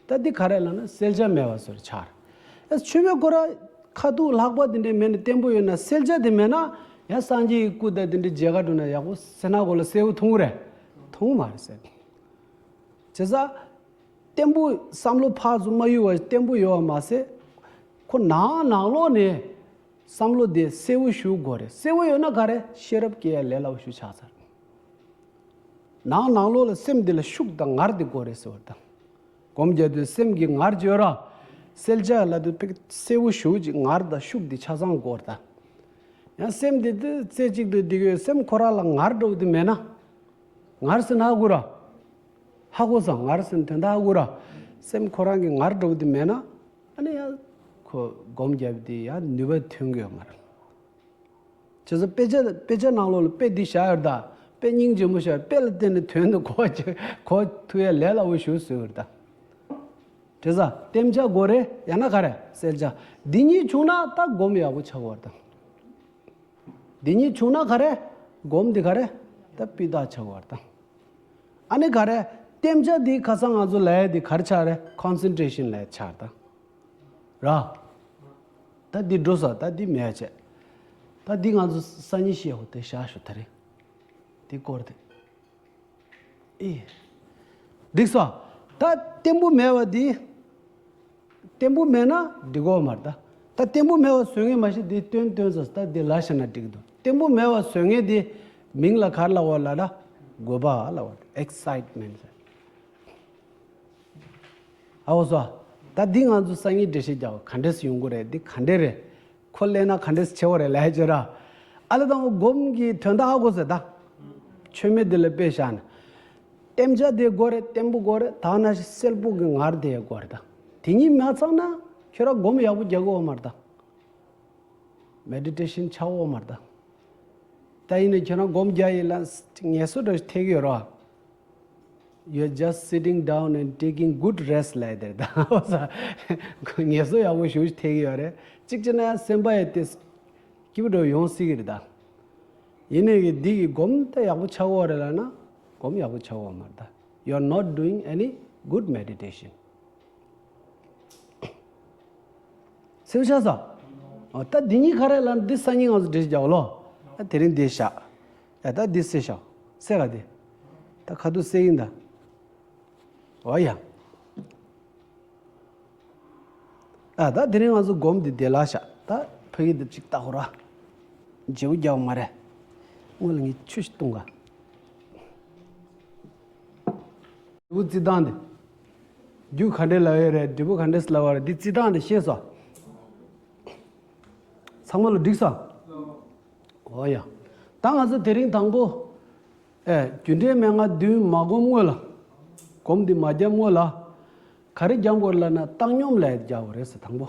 ད་འདི་ག་རེ་ལབ་ན་གསལ་ཆ་མེད་པ་བཟོ་འདྲ་ཆགས་རེད། ཨ། མཆོད་མེ་ཁོ་རང་ཁ་ཐུག་ལྷགས་པ་དེ་འདྲས་མེད་ནས་བརྟན་པོ་ཡོད་ན། གསལ་ཆ་དེ་མེད་ན་ཡང་སངས་རྒྱས་ཀྱི་སྐུ་དང་དེ་འདྲས་མཇལ་ཁ་འགྲོ་ན་ཡག་པོ་སེར་སྣ་གོ་ལ་གསལ་པོ་མཐོང་གི་རེད། མཐོང་གི་མ་རེད་ཟེར། བྱས་ཙང་། བརྟན་པོ། བསམ་བློ་ཕར་ཚུར་མ་གཡུག་པ་བརྟན་པོ་ཡོད་པ་མ་ཟད། ཁོ་ནང་ནང་ལོགས་ནས་བསམ་བློ་དེ་གསལ་པོ་ཞིག་དགོས་རེད། གསལ་པོ་ཡོད་ན་ག་རེ། ཤེས་རབ་སྐྱེ་ཡ་ལས་སླ་པོ་ཞིག་ཆགས་ཚར། ནང་ནང་ལོགས་ལ་སེམས་འདི་ལ་ཤུགས་དང་ངར་དེ་དགོས་རེད་ཟེར་བ་དང་། སྒོམ་རྒྱག་དུས་སེམས་ཀྱི་ངར་བརྗོད་ར། གསལ་ཆ་ལ་དུ་ཕིག་གསལ་པོ་ཞིག་ཅིག་ངར་དང་ཤུགས་དེ་ཆ་ཚང་དགོས་རེད་ད། ཡང་སེམས་འདི་དུ་རྩེ་གཅིག་ཏུ་བསྡད་ཀྱི་ཡོད། སེམས་ཁོ་རང་ལ་ངར་འདྲ་བོ་དེ་མེད་ན། ངར་ཟེར་ན་ཧ་གོ་ར། ཧ་གོ་སོང་། ངར་ཟེར་ན་དོན་དག་ཧ་གོ་ར། སེམས་ཁོ་རང་གི་ངར་འདྲ་བོ་དེ་མེད་ན། ཨ་ནི་ཡང་ཁོ་སྒོམ་རྒྱབ་དེ་ཡང་ནུས་པ་ཐོན་གྱི་ཡོད་མ་རེད། བྱས་ཙང་དཔེ་ཆ་དཔེ་ཆ་ནང་ལོགས་ལ་དཔེ་འདི་བཞག་ཡོད་ད། དཔེ་སྙིང་རྗེ་མོ་བཞག་དཔེ་ལ་བརྟེན་ནས་དོན་དུ་གོ་གོ་ཐུབ་ཡ་ལས་སླ་པོ་ཞིག་བཟོས་ཡོད་ད། བྱས་ཙང་བརྟན་ཆ་དགོས་རེད། ཡང་ན་ག་རེ། གསལ་ཆ། འདི་གཉིས་བྱུང་ན་ད་སྒོམ་ཡག་པོ་ཆགས་ཀྱི་ཡོད་རེད་ད། འདི་གཉིས་བྱུང་ན་ག་རེ། སྒོམ་འདི་ག་རེ། ད་སྤུས་དག་ཆགས་ཀྱི་ཡོད་རེད་ད། ཨ་ནི་ག་རེ། བརྟན་ཆ་འདི་ཁ་སང་ང་ཚོ་ལབ་ཡ་འདི་ག་རེ་ཆགས་རེད། ཀོན་སེན་ཊྲེ་ཤན་ལབ་ཡ་ཆགས་རེད་ད། ར། ད་འདི་འགྲོ་ས་ད་འདི་མེད་བྱས། ད་འདི་ང་ཚོ་སང་ཉིན་བཤད་འོ་དེ་བཞག་ཞུ་ད་རེད། འདི་སྐོར་དེ། ཨེ། འགྲིག་སོང་། ད་བརྟན་པོ་མེད་པ་འདི། བརྟན་པོ་མེད་ན་འགྲིག་གོ་མ་རེད་ད། ད་བརྟན་པོ་མེད་པ་བཟོ་མཁན་མ་གཞི་འདི་སྟོན་སྟོན་ས་ད་འདི་ལ་བཞག་ན་འགྲིག་གི་འདུག་བརྟན་པོ་མེད་པ་བཟོ་མཁན་འདི་མིང་ལ་ག་རེ་ལབ་པ་ལབ་ན། དགོད་པ་ལབ་པ། ཨེག་སའིཊ་མེན་ཊ་ཟེར། ཨ་འོ་སོ། ད་འདི་ང་ཚོ་སང་ཉིན་འགྲེལ་བཤད་རྒྱག་པ་ག་འདྲས་ཡོང་གི་རེད། འདི་ག་འདྲས་རེད། ཁོ་ལས་ན་ག་འདྲས་ཆེ་བ་རེད་ལབ་ཡ་ཅིག་ར། ཨ་ལས་དང་པོ་སྒོམ་གྱི་དོན་དག་ཧ་གོ་ཟེར་ད། མཆོད་མེ་འདི་ལ་དཔེ་བཞག་ན། བརྟན་ཆ་དེ་དགོས་རེད། བརྟན་པོ་དགོས་རེད། ད་ནང་བཞིན་གསལ་པོ་གི་ངར་དེ་ཡང་དགོས་རེད་ད། དེ་གཉིས་མ་ཚང་ན་ཁྱོད་རང་སྒོམ་ཡག་པོ་རྒྱག་གི་ཡོད་མ་རེད་ད། མེ་ཌི་ཊེ་ཤན་ཆགས་ཡོད་མ་རེད་ད། ད་ཡིན་ནའི་ཁྱེད་རང་སྒོམ་རྒྱག་ཡིན་ལ་ངལ་གསོ་འདྲ་ཞིག་ཐེབས་ཀྱི་ཡོད་རེད་བ། You're just sitting down and taking good rest ལབ་དེར་ད། ངལ་གསོ་ཡག་པོ་ཞེ་པོ་ཞིག་ཐེབས་ཀྱི་ཡོད་རེད། གཅིག་བྱས་ན་ཡང་སེམས་པ་ཡི་དེ་སྐྱིད་པོ་འདྲ་ཡོང་སྲིད་ཀྱི་རེད་ད། ཡིན་ནའི་གི་འདི་གི་སྒོམ་ད་ཡག་པོ་ཆགས་ཀྱི་ཡོད་རེད་ལབ་ན་སྒོམ་ཡག་པོ་ཆགས་ཀྱི་ཡོད་མ་རེད་ད། You're not doing any good meditation. གསལ་པོ་ཆགས་སོང་། ཨོ་ད་འདི་གཉིས་ག་རེ་ལབ་ན་འདི་སང་ཉིན་ང་ཚོ་འགྲེལ་བཤད་རྒྱག་གོ་ལོ། ཨ་དེ་རིང་འདི་བཞག་ཨ་ད་འདི་སེ་བཞག་སེ་ག་འདི། ད་ཁ་ཐུག་སེ་ཡིན་ད། ཨོ་ཡ། ཨ་ད་དེ་རིང་ང་ཚོ་སྒོམ་འདི་བདེ་ལ་བཞག་ད་ཕ་གི་འདི་གཅིག་ལྟ་ཧོ་ར། བརྗེ་པོ་རྒྱག་མ་རེད། སྔོན་ལ་ངས་ཆུ་ཞིག་བཏུང་ག་འབྲས་བུ་རྩི་སྟངས་དེ། རྒྱུ་ག་འདྲས་ལབ་ཡོད་རེད། འབྲས་བུ་ག་འདྲས་ལབ་པ་རེད། འདི་རྩི་སྟངས་དེ་ཤེས་སོང་། ཚང་མ་ལ་འགྲིག་སོང་། ཨོ་ཡ། ད་ང་ཚོ་དེ་རིང་དང་པོ། ཨེ་རྒྱུ་འབྲས་མན་ངག་བདུན་མ་སྒོམ་སྔོན་ལ། སྒོམ་འདི་མ་བརྒྱབ་སྔོན་ལ། ག་རེ་རྒྱབ་དགོས་ལབ་ན་བཏང་སྙོམས་ལབ་ཡ་རྒྱག་དགོས་རེད་ཟེར་དང་པོ།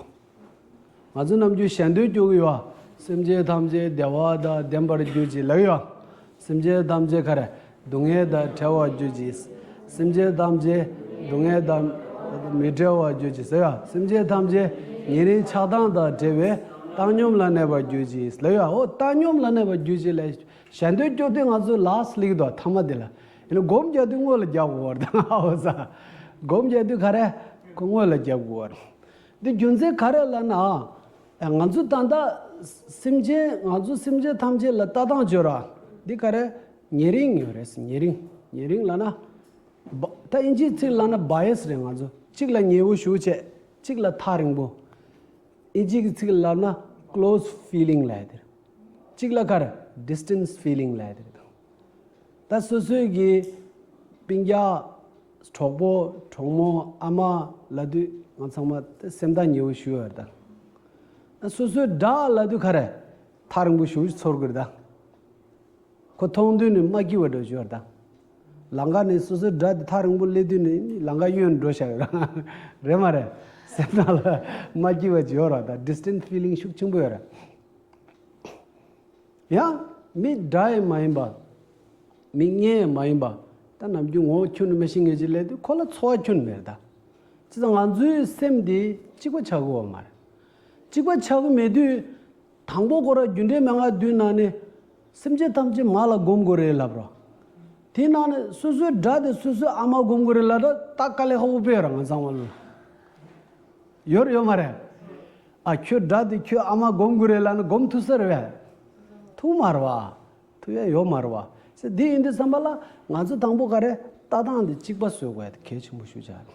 ང་ཚོ་ནམ་རྒྱུན་ཞལ་འདོན་སྐྱོར་གི་ཡོད། སེམས་ཅན་ཐམས་ཅད་བདེ་བ་དང་ལྡན་པར་གྱུར་ཅིག་ལབ་ཡོད། སེམས་ཅན་ཐམས་ཅད་ག་རེ། སྡུག་བསྔལ་དང་བྲལ་བར་གྱུར་ཅིག་སེམས་ཅན་ཐམས་ཅད་སྡུག་བསྔལ་དང་མི་འབྲལ་བར་གྱུར་ཅིག་ཟེར་ཡ། སེམས་ཅན་ཐམས་ཅད་ཉེ་རིང་ཆགས་སྡང་དང་བྲལ་བའི་བཏང་སྙོམས་ལ་གནས་པར་གྱུར་ཅིག་ཟེར་ཡ། འོ་བཏང་སྙོམས་ལ་གནས་པར་གྱུར་ཅིག་ལ་ཞལ་འདོན་སྐྱོར་དུས་ང་ཚོ་ལ་སླེབས་འདུག་མཐའ་མ་དེ་ལ། ཡིན་ན་སྒོམ་རྒྱག་དུས་སྔོན་ལ་རྒྱག་དགོས་པ་རེད་ད། འོ་ས། སྒོམ་རྒྱག་དུས་ག་རེ་ཁོ་སྔོན་ལ་རྒྱག་དགོས་པ་རེད། འདི་རྒྱུ་མཚན་ག་རེ་ལབ་ན། ང་ཚོ་ད་ལྟ་སེམས་ཅན་ང་ཚོ་སེམས་ཅན་ཐམས་ཅད་ལ་ལྟ་སྟངས་བརྗོད་ར། འདི་ག་རེ་ཉེ་རིང་ཡོད་རེད། ཉེ་རིང་ཉེ་རིང་ལབ་ན། ད་ཨིན་ཇིའི་ཚིག་ལབ་ན་བྷ་ཡ་སི་རེད། ང་ཚོ་གཅིག་ལ་ཉེ་བོ་ཞེ་པོ་བྱས། གཅིག་ལ་ཐག་རིང་པོ། ཨིན་ཇི་གི་ཚིག་ལབ་ན་ཀློ་སི་ཕི་ལིང་ལབ་ཡ་དེ་རེད། གཅིག་ལ་ག་རེ་ཌི་སི་ཊན་སི་ཕི་ལིང་ལབ་ཡ་དེ་རེད། ད་སོ་སོའི་གི་སྤུན་ཀྱག་གྲོགས་པོ་གྲོགས་མོ་ཨ་མ་ལབ་དུས་ང་ཚང་མ་སེམས་ཐག་ཉེ་བོ་ཞེ་པོ་ཡོད་རེད་ད། སོ་སོའི་དགྲ་ལབ་དུས་ག་རེ་ཐག་རིང་པོ་ཞེ་པོ་ཚོར་གི་རེད་ད། ཁོ་མཐོང་དུས་ནི་མ་སྐྱིད་པ་འདྲ་ཞིག་ཡོད་རེད་ད། ལམ་ཁ་ནས་སོ་སོའི་དགྲ་དེ་ཐག་རིང་པོ་སླེབས་དུས་ནི་ལམ་ཁ་གཡོལ་འགྲོ་བཞག་ཡོད་རེད། རེད་མ་རེད། སེམས་ནང་ལ་མ་སྐྱིད་པ་ཅིག་ཡོད་རེད་ད། ཌི་སི་ཊན་སི་ཕི་ལིང་ཤུགས་ཆེན་པོ་ཡོད་རེད། ཡང་མི་དགྲ་ཡང་མ་ཡིན་པ། མི་གཉེན་ཡང་མ་ཡིན་པ། ད་ནམ་རྒྱུན་ངོ་བོ་ཁྱོན་ནས་མི་ཤེས་མཁན་ཅིག་སླེབས་དུས་ཁོ་ལ་ཚོར་བ་ཁྱོན་ནས་མེད་རེད་ད། བྱས་ཙང་ང་ཚོའི་སེམས་འདི་གཅིག་པ་ཆགས་ཀྱི་ཡོད་མ་རེད། གཅིག་པ་ཆགས་ཀྱི་མེད་དུས། དང་པོ་ཁོ་རང་རྒྱུ་འབྲས་མན་ངག་བདུན་ནང་ནས། སེམས་ཅན་ཐམས་ཅད་མ་ལ་སྒོམ་དགོས་རེད་ལབ་རོ། དེའི་ནང་ནས་སོ་སོའི་དགྲ་དེ་སོ་སོའི་ཨ་མ་སྒོམ་དགོས་རེད་ལབ་ད། ད་དཀའ་ལས་ཁག་པོ་དཔེ་ར་ང་ཚང་མ་ལ། ཡོད་རེད་ཡོད་མ་རེད། ཨ་ཁྱོད་དགྲ་དེ་ཁྱོད་ཨ་མ་སྒོམ་དགོས་རེད་ལབ་ན་སྒོམ་ཐུབ་ས་རེད་པས། ཐུབ་མ་རེད་པ། ཐུབ་ཡ་ཡོད་མ་རེད་པ། ཟེར་འདི་ཡིན་དུས་ཙམ་པ་ལ་ང་ཚོ་དང་པོ་ག་རེ་ལྟ་སྟངས་འདི་གཅིག་པ་བཟོ་དགོས་ཡ་དེ་གལ་ཆེན་པོ་ཞེ་པོ་ཆགས་རེད།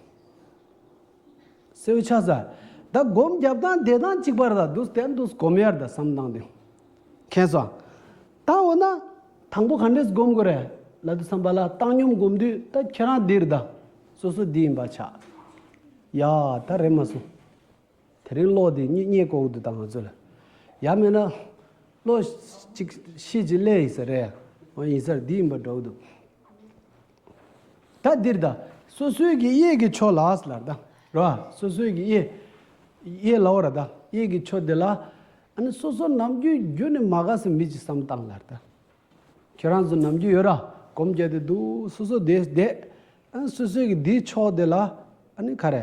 སེའུ་ཆ་ས། ད་སྒོམ་རྒྱབ་སྟངས་བསྡད་སྟངས་གཅིག་པ་རེད་ད། འདུག་བསྡད་འདུག་སྒོམ་ཡར་ད་བསམ་སྟངས་དེ། མཁྱེན་སོང་། ད་འོ་ན། དང་པོ་ག་འདྲས་སྒོམ་དགོས་རེད་ལབ་དུས་ཙམ་པ་ལ་བཏང་སྙོམས་སྒོམ་དུས་ད་ཁྱེད་རང་འདིར་ད། སོ་སོ་འདི་ཡིན་པ་ཆགས། ཡ་ད་རེད་མ་སོང་། དེ་རིང་གློག་འདི་གཉིད་གཉིད་ཀོག་འདུག་ད་ང་ཚོ་ལ། ཡ་མེད་ན། གློག་ཅིག་ཤེད་ཅིག་སླེབས་ཡིན་ས་རེད། འོ་ཡིན་ས་རེད། འདི་ཡིན་པ་འདྲ་བོ་འདུག་ད་འདིར་ད། སོ་སོའི་གི་གཡས་ཀྱི་ཕྱོགས་ལ་ལར་ད། ར། སོ་སོའི་གི་གཡས། གཡས་ལ་འོ་ར་ད། གཡས་ཀྱི་ཕྱོགས་དེ་ལ། ཨ་ནི་སོ་སོ་ནམ་རྒྱུན་རྒྱུན་ནས་མ་དགའ་ས་མི་ཅིག་བསམ་བཏང་ལར་ད། ཁྱེད་རང་ཚོ་ནམ་རྒྱུན་ཡོད་ར། སྒོམ་རྒྱག་དེ་འདུག་སོ་སོ་བསྡད་བསྡད། ཨ་ནི་སོ་སོའི་གི་འདིའི་ཕྱོགས་དེ་ལ། ཨ་ནི་ག་རེ།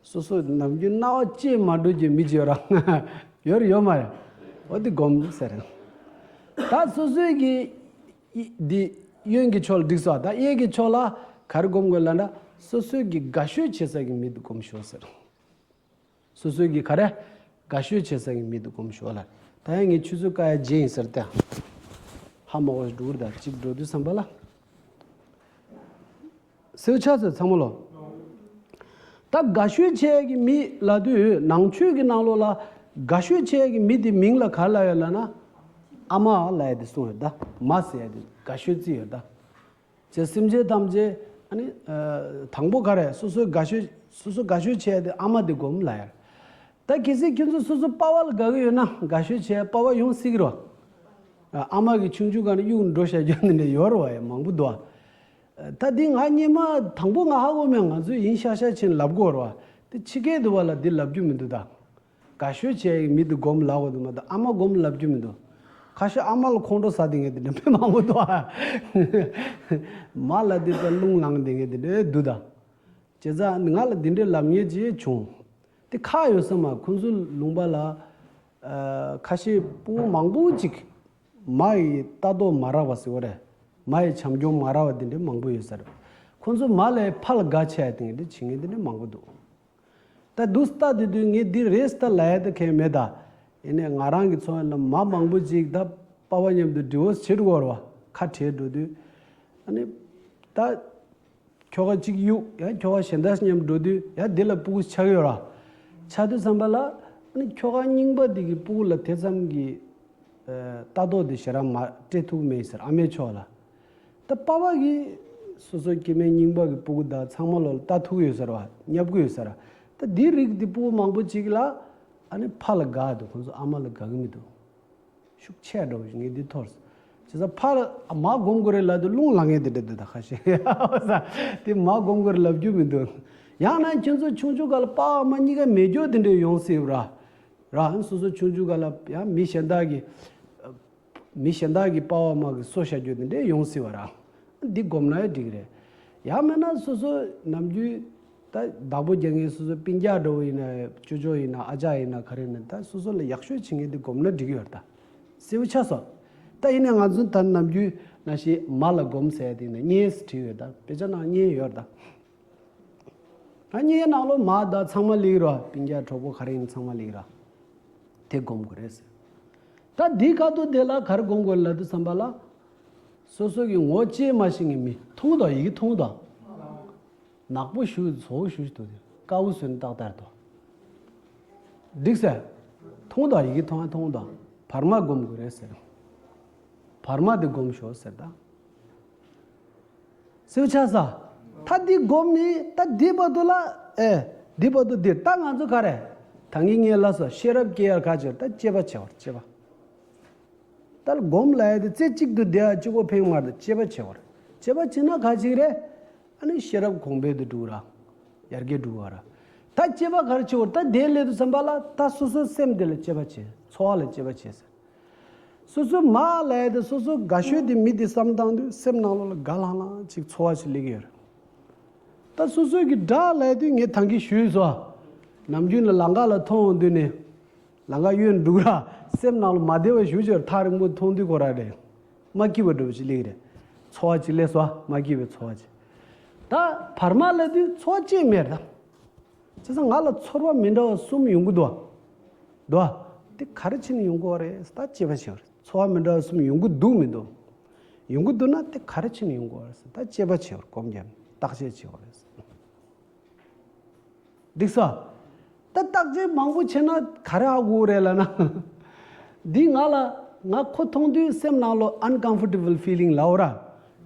སོ་སོ་ནམ་རྒྱུན་སྣང་བ་སྐྱེ་མ་འགྲོ་རྒྱུ་མི་ཅིག་ཡོད་ར། ཡོད་རེད་ཡོད་མ་རེད། འོ་དེ་སྒོམ་ཟེར། ད་སོ་སོའི་གི། འདི་གཡོན་གྱི་ཕྱོགས་ལ་འགྲིག་སོང་། ད་གཡས་ཀྱི་ཕྱོགས་ལ་ག་རེ་སྒོམ་དགོས་ལབ་ན། སོ་སོའི་གི་དགའ་ཤོས་བྱེད་ས་གི་མི་དེ་སྒོམ་ཤོག་ཟེར། སོ་སོའི་གི་ག་རེ། དགའ་ཤོས་བྱེད་ས་གི་མི་དེ་སྒོམ་ཤོག་ལབ། ད་ཡང་ངས་ཆུ་ཚོད་ཀ་ཡ་རྗེས་ཡིན་ཟེར་ཏེ། ཧ་མ་གོ་འགྲོ་གི་རེད་ད། གཅིག་འགྲོ་དུས་ཙམ་པ་ལ། སེའུ་ཆ་ཟེར་ཚང་མ་ལོ། ད་དགའ་ཤོས་བྱེད་ཀྱི་མི་ལབ་དུས་ནང་ཆོས་ཀྱི་ནང་ལོགས་ལ་དགའ་ཤོས་བྱེད་ཀྱི་མི་དེ་མིང་ལ་ག་ལབ་ཡོད་ལབ་ན། ཨ་མ་ལབ་ཡ་དེ་གསུངས་ཡོད་ད། མ་ཟེར་ཡ་དེ་དགའ་ཤོས་བརྩི་ཡོད་ད། ཅེས་སེམས་ཅན་ཐམས་ཅད་ཨ་ནི། དང་པོ་ག་རེ་སོ་སོའི་དགའ་ཤོས་སོ་སོ་དགའ་ཤོས་བྱེད་ཡ་དེ་ཨ་མ་དེ་སྒོམ་ལབ་ཡ། ད་གལ་སྲིད་ཁྱོད་ཚོ་སོ་སོ་པ་ཕ་ལ་དགའ་གི་ཡོད་ན་དགའ་ཤོས་བྱས་པ་ཕ་ཡོང་སྲིད་ཀྱི་རེད་བ། ཨ་མ་གི་ཆུང་ཆུང་སྒང་ནས་གཡུག་འགྲོ་བྱ་རྒྱུ་འདི་འདྲ་ཡོད་རེད་བ། ཡ་མང་པོ་འདུག་བ། ད་འདི་ང་སྔོན་མ་དང་པོ་ང་ཧ་གོ་མེད། ང་ཚོས་ཡིན་ཤག་ཤག་ཕྱིན་ལབ་དགོས་རེད་བ། དེ་ཕྱི་རྒྱལ་དུ་བ་ལ་འདི་ལབ་རྒྱུ་མི་འདུག་ད། དགའ་ཤོས་བྱས་མི་འདི་སྒོམ་ལབ་དགོས་འདུག་མ་གཏོགས་ཨ་མ་སྒོམ་ལབ་རྒྱུ་མི་འདུག་ཁ་ཤས་ཨ་མ་ལ་ཁོང་ཁྲོ་ཟ་བསྡད་མཁན་དེ་འདྲ་དཔེ་མང་པོ་འདུག་ཨ། མ་ལ་འདི་ལྟར་རླུང་ལངས་བསྡད་མཁན་དེ་འདྲ་འདུག་ད། བྱས་ཙང་ང་ལ་འདི་འདྲའི་ལབ་མཁན་ཅིག་བྱུང་། དེ་ཁག་ཡོད་ས་མ། ཁོང་ཚོའི་ལུང་པ་ལ། ཨ། ཁ་ཤས་སྤུ་གུ་མང་པོ་ཅིག་མ་ཡི་ལྟ་རྟོག་མ་རག་པ་ཟེར་བ་རེད། མ་ཡི་བྱམས་སྐྱོང་མ་རག་པ་འདི་འདྲའི་མང་པོ་ཡོད་ས་རེད། ཁོང་ཚོ་མ་ལས་ཕ་ལ་དགའ་ཆེ་ཡ་དེ་འདྲ་བྱེད་མཁན་དེ་འདྲ་མང་པོ་འདུག་ད་འདུག་སེ་ལྟ་དེ་དུས་ངས་འདི་རེད་ལྟ་ལབ་ཡ་དེ་གང་ཡང་མེད་ད། ཡིན་ནའི་ང་རང་གི་ཚོ་ལ་མ་མང་པོ་ཅིག་ད་པ་ཕ་མཉམ་དུ་ཌི་བོ་སི་བྱེད་འགྲོ་བ་རེད་བ། ཁ་བྲལ་འགྲོ་དུས། ཨ་ནི། ད། ཁྱོ་ག་གཅིག་གཡུག་ཡང་ཁྱོ་ག་གཞན་དག་མཉམ་འགྲོ་དུས་ཡང་འདི་ལ་སྤུ་གུ་ཆགས་ཡོད་ར། ཆགས་དུས་ཙམ་པ་ལ། ཨ་ནི་ཁྱོ་ག་རྙིང་པ་འདི་གི་སྤུ་གུ་ལ་དེ་ཙམ་གྱི། ལྟ་རྟོག་དེ་ཞེ་དྲག་མ་སྤྲད་ཐུབ་མེད་ཟེར་ཨ་མའི་ཕྱོགས་ལ། ད་པ་ཕ་གིས་སོ་སོ་སྐྱེ་དམན་རྙིང་པ་གི་སྤུ་གུ་དག་ཚང་མ་ལོ་ལ་ལྟ་ཐུབ་ཡོད་ས་རེད་བ། བསྙབ་གི་ཡོད་ས་རེད། ད་འདིའི་རིགས་འདི་སྤུ་གུ་མང་པོ་ཅིག་ལ་ཨ་ནི་ཕ་ལ་དགའ་འདུག་ཁོང་ཚོ་ཨ་མ་ལ་དགའ་གི་མི་འདུག་ཤུགས་ཆེ་འགྲོ་བཞིན་ངས་འདི་ཐོར། བྱས་ཙང་ཕར་མ་སྒོམ་དགོས་རེད་ལབ་དུས་རླུང་ལངས་ངེས་དེ་འདྲ་འདུག་ད་ཁ་ཤས་དེ་མ་སྒོམ་དགོས་རེད་ལབ་རྒྱུ་མི་འདུག་ཡང་ན་ཁྱོད་ཚོ་ཆུང་ཆུང་སྒང་ལ་པ་ཨ་མ་གཉིས་ཀ་མེད་རྒྱུ་དེ་འདྲ་ཡོང་སྲིད་ར། ར་སོ་སོ་ཆུང་ཆུང་སྒང་ལ་ཡང་མི་གཞན་དག་གི་མི་གཞན་དག་གི་པ་ཨ་མ་གི་གསོ་བྱ་རྒྱུ་དེ་འདྲ་ཡོང་སྲིད་བ་ར། འདི་སྒོམ་ན་ཡང་འགྲིག་རེད། ཡང་མིན་ན་སོ་སོ་ནམ་རྒྱུན་ད་བདག་པོ་རྒྱག་མཁན་སོ་སོ་སྤུན་ཀྱག་འདྲ་བོ་ཡིན་ན་ཅོ་ཅོ་ཡིན་ན་ཨ་ཅག་ཡིན་ན་ག་རེ་ཡིན་ན་ད་སོ་སོ་ལ་ཡག་ཤོས་བྱེད་མཁན་དེ་སྒོམ་ན་འགྲིག་གི་ཡོད་རེད་ད། གསལ་པོ་ཆགས་སོང་། ད་ཡིན་ནའི་ང་ཚོ་ད་ནམ་རྒྱུན་ནང་བཞིན་མ་ལ་སྒོམ་ཟེར་དེ་ཡིན་ན་གཉེན་ཟེར་བྲིས་ཡོད་ད། དཔེ་ཆ་ནང་གཉེན་ཡོད་རེད་ད། ད་གཉེན་ནང་ལོ་མ་ད་ཚང་མ་ལེགས་རོ། སྤུན་ཀྱག་གྲོགས་པོ་ག་རེ་ཡིན་ཚང་མ་ལེགས་ར། དེ་སྒོམ་དགོས་རེད་ཟེར། ད་འདི་ག་དུས་དེ་ལ་ག་རེ་སྒོམ་དགོས་ལབ་དུས་ཙམ་པ་ལ། སོ་སོ་གི་ངོ་ཅེས་མ་ཤེས་ངེས་མི་མཐོང་དང་ཡི་གེ་མཐོང་དང་། ནག་པོ་ཞུ་བཟོ་བོ་ཞུ་ཞུ་དུ་དེ་དཀའ་བོ་བཟོས་ནས་ཏག་ཏག་དོ། འགྲིག་ཟེར། མཐོང་དང་ཡི་གེ་མཐོང་མཐོང་དང་བར་མ་སྒོམ་དགོས་རེད་ཟེར། བར་མ་དེ་སྒོམ་ཤོག་ཟེར་ད། གསལ་ཆགས་ས། ད་འདི་སྒོམ་ནི་ད་འདི་བར་དུ་ལ་ཨེ། འདི་བར་དུ་འདིར་ད་ང་ཚོ་ག་རེ། ད་ངས་ངས་ལ་སོ་ཤེས་རབ་སྐྱེ་ཡར་ག་ཅེར་ད་དཔྱད་པ་བྱེད་བར་དཔྱད་པ། ད་སྒོམ་ལ་ཡ་དེ་རྩེ་གཅིག་ཏུ་བསྡད་ཡ་གཅིག་པོ་ཕེང་མར་དུ་དཔྱད་པ་བྱེད་བར། དཔྱད་པ་བྱེད་ན་ག་ཅིག་རེད། ཨ་ནི་ཤེས་རབ་གོང་འཕེལ་དུ་འགྲོ་ར། ཡར་རྒྱས་འགྲོ་བ་ར། ད་དཔྱད་པ་ག་རེ་བྱེད་བར་ད་དེ་སླེབས་དུས་ཙམ་པ་ལ་ད་སོ་སོའི་སེམས་དེ་ལ་དཔྱད་པ་བྱེད་ཚོར་བ་ལ་དཔྱད་པ་བྱེད་ཟེར། སོ་སོའི་མ་ལ་ཡ་དེ་སོ་སོ་དགའ་ཤོས་དེ་མི་དེ་བསམ་བཏང་དུས་སེམས་ནང་ལོགས་ལ་དགའ་ལྷང་ལྷང་ཅིག་ཚོར་བ་ཞིག་སླེབས་ཀྱི་ཡོད་རེད། ད་སོ་སོའི་གི་དགྲ་ལ་ཡ་དུས་ངས་ད་གིན་ཞུས་སོ། ནམ་རྒྱུན་ལ་ལམ་ཁ་ལ་མཐོང་འོང་དུས་ནས། ལམ་ཁ་གཡོན་འདུག་ར། སེམས་ནང་ལ་མ་བདེ་བ་ཞུ་ཅེར་ཐག་རིང་པོ་མཐོང་དུས་ཁོ་ར་རེད། མ་སྐྱིད་པ་འདྲ་བོ་ཞིག་སླེབས་ཀྱི་རེད། ཚོར་བ་ཅིག་སླེབས་སོ་མ་སྐྱིད་པའི་ཚོར་བ་ཅིག་ད་བར་མ་ལ་དུས་ཚོར་བ་ཅིག་མེད་ར། བྱས་ཙང་ང་ལ་ཚོར་བ་མི་འདྲ་བ་གསུམ་ཡོང་གི་འདུག་བ། འདུག་བ། དེ་ག་རེ་བྱས་ནས་ཡོང་གི་ཡོད་རེད་ད་དཔྱད་པ་བྱེད་པ་རེད། ཚོར་བ་མི་འདྲ་བ་གསུམ་ཡོང་གི་འདུག་མི་འདུག་ཡོང་གི་འདུག་ན་དེ་ག་རེ་བྱས་ནས་ཡོང་གི་ཡོད་རེད་ད་དཔྱད་པ་བྱེད་པར་སྒོམ་རྒྱབ་ནས་བརྟག་དཔྱད་བྱེད་པ་རེད། འགྲིག་སོ། ད་བརྟག་དཔྱད་མང་པོ་བྱས་ན་ག་རེ་ཧ་གོ་རེད་ལབ་ན། འདི་ང་ལ་ང་ཁོ་མཐོང་དུས་སེམས་ནང་ལོ་uncomfortable feeling ལབ་ར།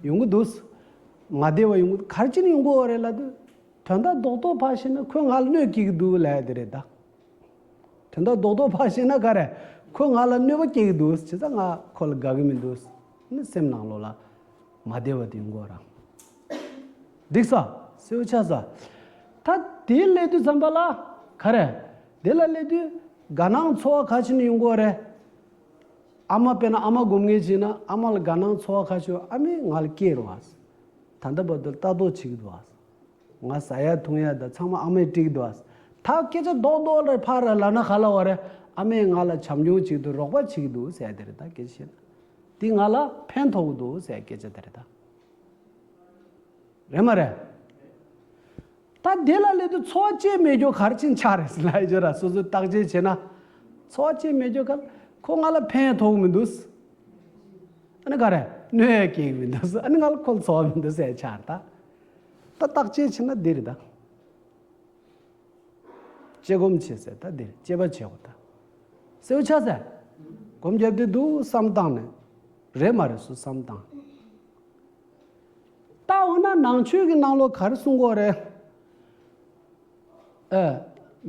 ཡོང་གི་འདུག་མ་བདེ་བ་ཡོང་གི་ག་རེ་བྱས་ནས་ཡོང་གི་ཡོད་རེད་ལབ་དུས། དོན་དག་རྡོག་རྡོག་ཕར་བཤད་ན་ཁོས་ང་ལ་གནོད་སྐྱེལ་གྱི་འདུག་ལབ་ཡ་དེ་རེད་ད། དོན་དག་རྡོག་རྡོག་ཕར་བཤད་ན་ག་རེ། ཁོས་ང་ལ་གནོད་པ་སྐྱེལ་གྱི་འདུག་བྱས་ཙང་ང་ཁོ་ལ་དགའ་གི་མི་འདུག་ནི་སེམས་ནང་ལོགས་ལ་མ་བདེ་བ་དེ་ཡོང་གི་ཡོད་ར། འགྲིག་སོ། གསལ་པོ་ཆགས་སོ། ད་དེ་སླེབས་དུས་ཙམ་པ་ལ་ག་རེ། དེ་ལ་སླེབས་དུས་དགའ་སྣང་ཚོར་བ་ག་ཅི་ནས་ཡོང་གི་ཡོད་རེད། ཨ་མ་དཔེར་ན་ཨ་མ་སྒོམ་ངེས་བྱས་ན་ཨ་མ་ལ་དགའ་སྣང་ཚོར་བ་ག་ཅི་ཡོད་ཨ་མས་ང་ལ་སྐྱེས་རེད་བ། ད་ལྟ་བར་དུ་ལྟ་རྟོག་བྱེད་ཀྱི་འདུག་བ། ང་ཟ་ཡ་འཐུང་ཡ་དང་ཚང་མ་ཨ་མས་སྤྲད་ཀྱི་འདུག་ཨ། ད་སྐད་ཆ་རྡོག་རྡོག་ལ་ཕར་ལབ་ན་ག་ལབ་པ་རེད། ཨ་མས་ང་ལ་བྱམས་སྐྱོང་བྱེད་ཀྱི་འདུག་རོགས་པ་བྱེད་ཀྱི་འདུག་ཟེར་ཡ་དེ་རེད་ད་སྐད་ཆ་བཤད་ན། འདི་ང་ལ་ཕན་ཐོགས་ཀྱི་འདུག་ཟེར་ཡ་སྐད་ཆ་དེ་རེད་ད། རེད་མ་རེད། ད་དེ་ལ་སླེབས་དུས་ཚོར་བ་སྐྱེས་མེད་རྒྱུ་ག་རེ་བྱས་ནས་ཆགས་རེད་ཟེར་ལབ་ཡ་ཅོ་ར་སོ་སོས་བརྟག་དཔྱད་བྱས་ན། ཚོར་བ་སྐྱེས་མེད་རྒྱུ་ག་ཁོ་ང་ལ་ཕན་ཐོགས་མི་འདུག་ཨ་ནི་ག་རེ་གནོད་ཡ་སྐྱེལ་གྱི་མི་འདུག་ཨ་ནི་ང་ལ་ཁོ་ལ་ཚོར་བ་མི་འདུག་ཟེར་ཡ་ཆགས་རེད་ད། ད་བརྟག་དཔྱད་བྱས་ན་འདི་རེད་ད། དཔྱད་སྒོམ་བྱེད་ཟེར་ད་འདིར་དཔྱད་པ་བྱེད་དགོས་ད། གསལ་པོ་ཆགས་ཟེར། སྒོམ་རྒྱབ་དུས་འདུག་བསམ་བཏང་ནས། རེད་མ་རེད་སུ་བསམ་བཏང་། ད་འོ་ན་ནང་ཆོས་ཀྱི་ནང་ལོགས་ག་རེ་གསུང་གི་ཡོད་རེད། ཨེ།